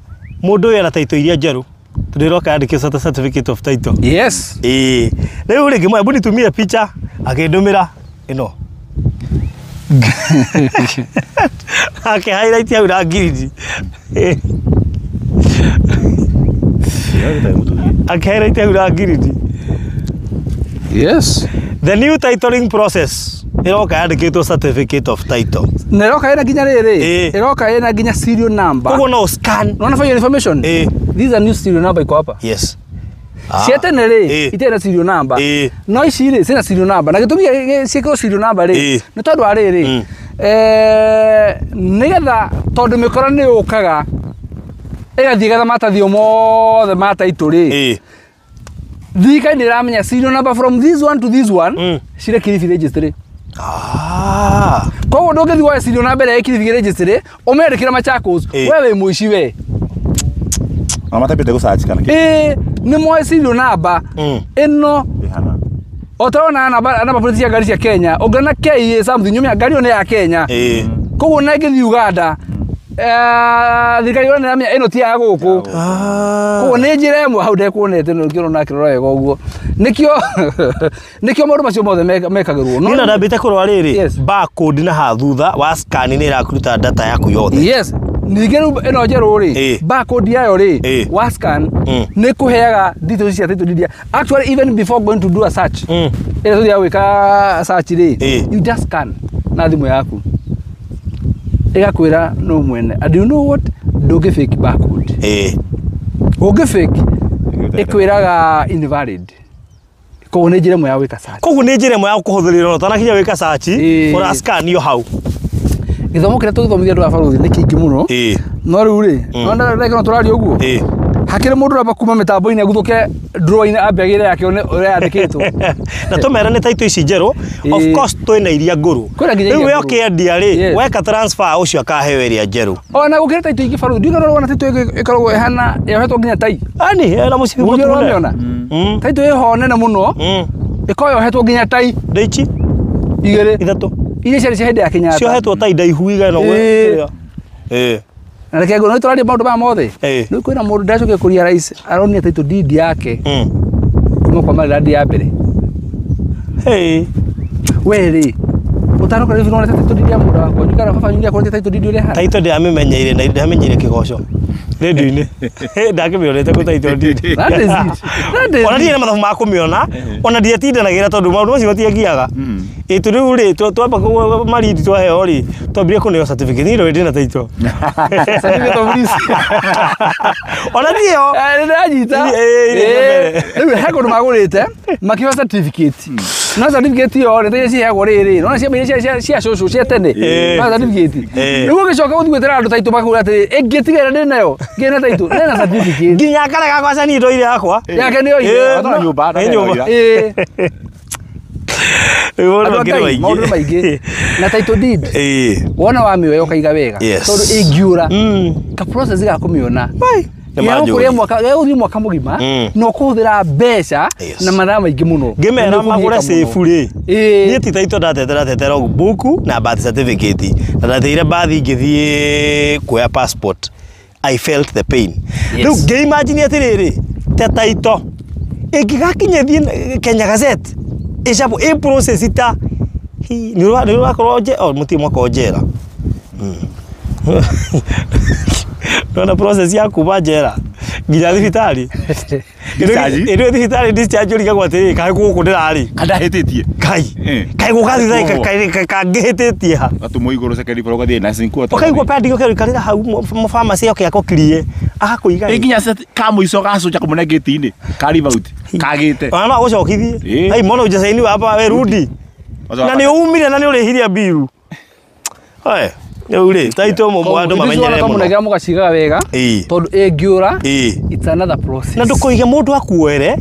mũndũ ũyũ ena title iria njerũ. Tondũ ĩroka yandĩkĩtwo certificate of title. Yes. Rĩu rĩ ngĩmwĩra hebu nitumie picha, akĩndũmĩra ĩno. Ake highlight hau na ngiriji. Ake highlight hau na ngiriji. Yes. The new titling process ĩroka yandĩkĩtwo certificate of title. Na ĩroka ĩna nginya rĩrĩ, ĩroka ĩna nginya serial number. Koguo no scan. Unaona for your information? These are new serial number iko hapa. Yes. Cia tene rĩ, itirĩ na serial number. No ici rĩ, ciĩna serial number. Na gĩtũmi ciĩkĩrwo serial number rĩ, nĩ tondũ wa rĩrĩ, nĩgetha tondũ mĩkora nĩ yũkaga ĩgathiĩ ĩgetha maratathi mothe ma title rĩ, Thirikari nĩ ĩramenya serial number from this one to this one cirĩ Kilifi registry. Koguo ndũngĩthiĩ woe serial number ĩrĩa ĩ Kilifi registry ũmĩandĩkĩre Machakos, we wĩ mũici we. Ona matambĩte gũsearch kana kĩ? Ĩĩ, nĩ moe serial number ĩno. Ĩhana. O ta ũrona namba plate cia ngari cia Kenya, ũngĩona KA something nyumia ngari ĩyo nĩ ya Kenya. Koguo na ĩngĩthiĩ Uganda, thirikari ĩyo nĩramenya ĩno ti ya gũkũ. Koguo nĩ njĩra ĩmwe hau ndekuonete nĩ ũkĩrona akĩrora wega ũguo. Nĩkĩo nĩkĩo maũndũ macio mothe mekagĩrwo. Niĩ na ndambĩte kũrora rĩrĩ, Yes. barcode na haha thutha wa scan nĩ ĩrakũruta data yaku yothe. Yes. Ningĩ rĩu ĩno njerũ rĩ, barcode yayo rĩ, wa scan nĩ kũheaga details cia title deed. Actually even before going to do a search, ĩrĩa tũthiaga gwĩka search rĩ, you just scan na thimũ yaku. Ĩgakwĩra no mwene. And you know what? Ndũngĩ fake barcode. Ũngĩ fake ĩkwĩraga invalid. Koguo nĩ njĩra ĩmwe ya gwĩka search. Koguo nĩ njĩra ĩmwe ya kũhũthĩrĩra ona ũtanakinya gwĩka search, ũra scan yo hau. Gĩthomo kĩrĩa tũgĩthomithia andũ a barũthi nĩ kĩingĩ mũno. No rĩu rĩ, no ndagĩka no tũraria ũguo. Hakĩrĩ mũndũ ũramba kuma mĩtambo-inĩ aguthũke drawer-inĩ ambe agĩre yake one ũrĩa yandĩkĩtwo. Na tũmere nĩ taitũ ici njerũ, of course twĩna iria ngũrũ. Kwĩna nginya Rĩu iria we ngũrũ. ũkĩendia rĩ, weka transfer ũcio akaheo ĩrĩa njerũ. Ona gũkĩrĩ taitũ ingĩ barũthi, ndiũĩ kana ũrona taitũ ĩngĩ ĩkoragwo ĩhana yohetwo nginya tai. Ani, ĩna mũcibi Mũtune. mũtune. Ũramĩona? Taitũ ĩho nene mũno, ĩkoragwo yohetwo nginya tai. Ndĩici? Igĩrĩ. Ithatũ. Iria ciarĩ cia hĩndĩ ya Kenyatta. Ciohetwo tai ndaihu igana ũguo. Na reke ngwĩre, nĩ tũraria maũndũ maya mothe. Rĩu kwĩna mũndũ ndacokire kũria rais aronire title deed yake kuma kwa Maryland ya mbere. We rĩ, ũtanoka rĩu nĩwonete title deed ya mũndũ wakwa, njikara baba wanyu nĩakuonete title deed ũrĩa ĩhana. Title ndĩramĩmenyeire na ndĩramenyeire kĩgoco rĩndiũ-inĩ. Ndakĩmĩonete kũ title deed. That is it. That is Ona ndirĩ it. na mathabu ma kũmĩona, ona ndiatindanagĩra tondũ maũndũ macio matiangiaga. Ĩ tũ rĩu rĩ, twamba marindi twaheo rĩ, twambire kũneo certificate, niĩ ndũĩ ndĩna title. Certificate of lease. Ona ndiyo. Nĩ ndĩranyita. Rĩu he kũndũ magũrĩte makĩheo certificate. No certificate ĩyo rĩ, iria ciheagwo rĩrĩ, nĩwona ciama iria cia cũcũ cia tene, no certificate. Rĩu ũgĩcoka gũthiĩ gwĩtĩra andũ title makwĩra atĩrĩ, ĩngĩtigĩra ndĩ nayo, ngĩe na title, ndĩ na certificate. Nginya karega gakwa cani ndoire yakwa. Yake nĩ oire. Ona nyũmba, Nĩ nyũmba. Rĩu Andũ maũndũ a makĩrĩ Ngai, maingĩ. maũndũ nĩ maingĩ. Na title deed, wona wamĩoya ũkaiga wega, tondũ ĩngiũra, ka process ga kũmĩona. Nĩ Gegũkũrĩa manjũri. mwaka, gegũthiĩ mwaka mũgima, na ũkũhũthĩra mbeca na mathaa maingĩ mũno. Ngĩmera Na nĩ magũre ũkũgiĩka mũno. safe rĩ. Niĩ ti title ndatetera tetera book na birth certificate. Na ndateire bathi ngĩthiĩ kuoya passport. I felt the pain. Rĩu ngĩimagine atĩrĩrĩ, ta title ĩngĩgakinya thiĩ Kenya Gazette ĩcabwo ĩ process ta nĩ ũrakorwo mũtirĩ mwakorwo njera. Nona process ya kuma njera nginya thibitarĩ. Ĩno thibitarĩ discharge ũrigagwo atĩrĩrĩ, kaĩ gũkũ ndĩrarĩ? Kana ndahĩtĩtie. Kai. Kaĩ gũka thibitarĩ kangĩhĩtĩtie ha? Gatũmwo igũrũ second floor ũgathiĩ nursing quarter. Ũkaigua padi ũkaikarĩra hau mũpharmacy oke akũkirie agakũiga. Ĩ nginya ka mũico gacoca kũmũne gate-inĩ ka leave out kagĩte. Ona no agũcokithie. Ai mbona hujasainiwa hapa we rudi. Na nĩ umire na nĩ ũrĩhirie bill. Oe, rĩu rĩ, title andũ mamenyerere mũno. Mũnengera mũgacigaga wega, tondũ ĩngiũra, it's another process. Na ndũkoige mũndũ akuoere,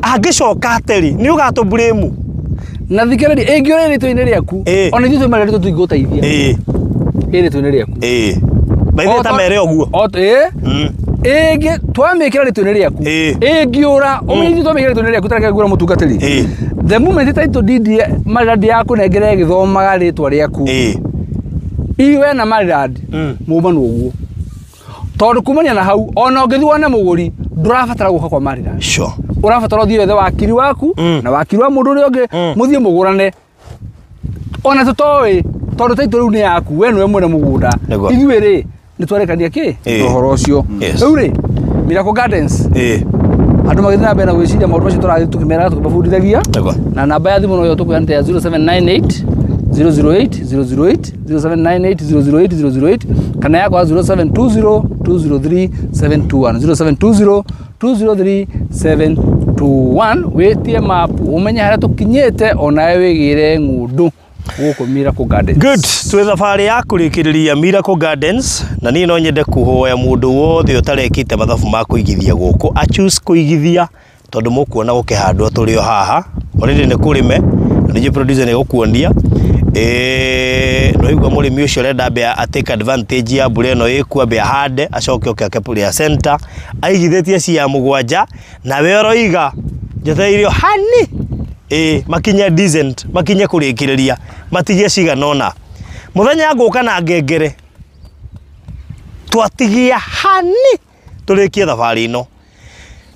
angĩcoka atĩrĩ, nĩ ũgatũ blame. Na thikĩrĩria, ĩngiũra ĩrĩtwa-inĩ rĩaku, ona ithuĩ twĩ marĩtwa tũtingĩgũteithia. Ĩrĩtwa-inĩ rĩaku. Maithe ta mere ũguo. Ĩngĩ twamĩkĩra rĩtwa-inĩ rĩaku, ĩngiũra, ũmenye ithuĩ twamĩkĩra rĩtwa-inĩ rĩaku tareke ngwĩre mũtungatĩri. The moment title deed Maryland yakũnengera ĩgĩthomaga rĩtwa rĩaku, iwe na Maryland mumanwo ũguo. Tondũ kumania na hau, ona ũngĩthiĩ wone mũgũri, ndũrabatara gũka kwa Maryland. Ũrabatara ũthiĩ wethe wakiri waku, na wakiri wa mũndũ ũrĩa ũngĩ, mũthiĩ mũgũrane. Ona tũtoĩ, tondũ title rĩu nĩ yaku, we nĩwe mwene mũgũnda. Ithuĩ rĩ, nĩ twarekania kĩ? Ũhoro ũcio. Rĩu rĩ, Miracle Gardens. Andũ magĩthiĩ na mbere na gwĩciria maũndũ macio tũrathiĩ tũkĩmeraga tũkĩmabundithagia. Na namba ya thimũ noyo tũkũheanĩte ya 0798 008 008, 0798 008 008, kana yakwa 0720 203 721, 0720 203 721. Wĩtie mapu ũmenye harĩa tũkinyĩte, onawe wĩgĩre ng'ũndũ gũkũ Miracle Gardens. Good. Twĩ thabarĩ ya kũrĩkĩrĩria Miracle Gardens, na niĩ no nyende kũhoya mũndũ wothe ũtarekĩte mathabu ma kũigithia gũkũ a choose kũigithia Tondu mukuona gukihandwo turi o haha already nĩ kũrĩme na ningĩ producer nĩ gũkuonia no igua mũrĩmi ũcio ũrenda ambe a take advantage ya mbura ĩno ĩkuo ambe ahande acoke oke ake prayer center aigithĩtie cia mũgwanja nawe ũroiga njetereirio hani makinye decent makinye kũrĩkĩrĩria matigie cigana ũna mũthenya ngũka na ngengere twatigia hani tũrĩkie thabarĩ ĩno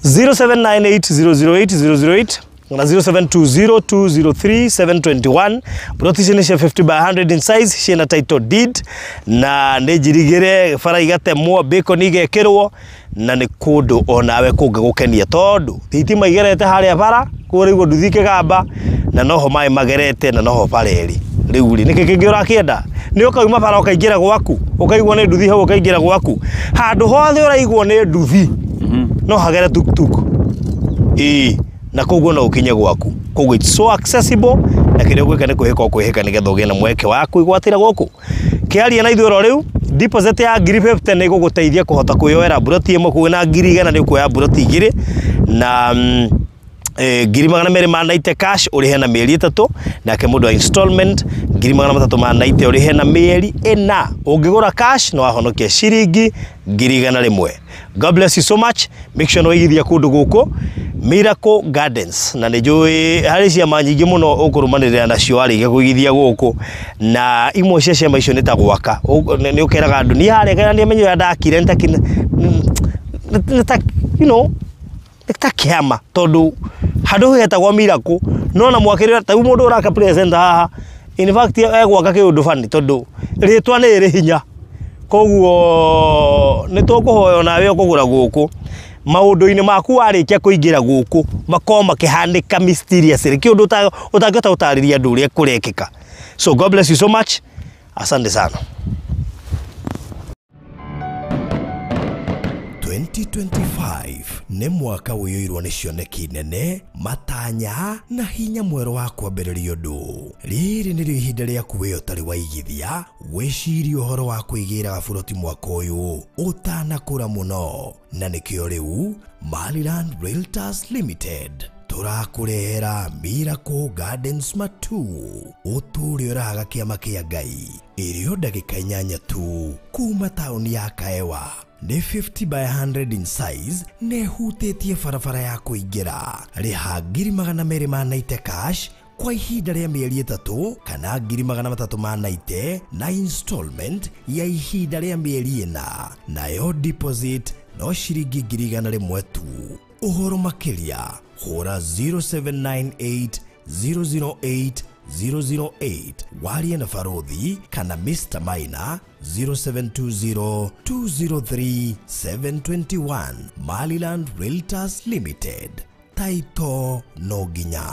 0798008008 na 0720203721 plot ici nĩ cia 50 by 100 in size ciĩna title deed na nĩ njirigĩre bara igatemwo bacon igekĩrwo na nĩ kũndũ onawe kũngĩgũkenia tondũ thitima igerete harĩa bara kũrĩa nduthi kĩgamba na noho maĩ magerete na noho bara ĩrĩ rĩu rĩ nĩkĩ kĩngĩ ũrakĩenda nĩ ũkauma bara ũkaingĩra gwaku ũkaigua nĩ nduthi hau ũkaingĩra gwaku handũ hothe ũraigwo nĩ nduthi no hagere tuktuk na koguo no ukinye gwaku koguo it's so accessible na kĩrĩa ũgwĩka nĩ kwĩhĩka ũkwĩhĩka nĩgetha ũgĩe na mweke wa kwĩgwatĩra gũkũ kĩaria na ithuĩ oro rĩu deposit ya ngiri 50 nĩ ĩgũgũteithia kũhota kwĩyoera mburoti ĩmwe koguo na ngiri 100 nĩ ũkuoya mburoti igĩrĩ na ngiri 290 cash ũrĩhe na mĩeri 3 nake mũndũ wa installment ngiri 390 ũrĩhe na mĩeri 4 ũngĩgũra cash no ahonokie ciringi ngiri 100. God bless you so much. Make sure no igithia kũndũ gũkũ Miracle Gardens na nĩ njũĩ harĩ ciama nyingĩ mũno ũkũrũmanĩrĩra nacio warĩkia kũigithia gũkũ na imwe cia ciama icio nĩ ta gwaka nĩ ũkeraga andũ niĩ harĩa kana nĩ amenye ũrĩa ndakire nĩ ta you know nĩ ta kĩama tondũ handũ hetagwo Miracle no na mwakĩrĩra ta mũndũ ũraka present haha in fact egwaka kĩũndũ bani tondũ rĩtwa nĩ rĩ hinya koguo nĩ tũkũhoya nawe ũkũgũra gũkũ maũndũ-inĩ maku warĩkia kũingĩra gũkũ makorwo makĩhanĩka mysteriously kĩũndũ ũtangĩhota gũtarĩria andũ ũrĩa kũrekĩka. So God bless you so much. Asante sana. 2025 nĩ mwaka ũiyũirwo nĩ cioneki nene matanya na hinya mwerũ wa kwambĩrĩria ũndũ rĩrĩ nĩrĩo ihinda rĩaku we ũtarĩ waigithia wĩcirie ũhoro wa kwĩgĩra gaburoti mwaka ũyũ ũtanakũra mũno na nĩkĩo rĩu Maryland Realtors Limited tũrakũrehera Miracle Gardens Matu ũtũũre ũraga kĩama kĩa Ngai ĩrĩo ndagĩka 8 tu kuma taũni ya Kaewa nĩ 50 by 100 in size nĩ hutĩtie barabara ya kũingĩra rĩha ngiri 290 cash kwa ihinda rĩa mĩeri 3 kana ngiri 390 na installment ya ihinda rĩa mĩeri 4 nayo deposit no ciringi ngiri 100 tu. Ũhoro makĩria hũra 0798 008 008 warie na Farodhi kana Mr. Maina 0720 203 721. Maryland Realtors Limited. Taito no nginya.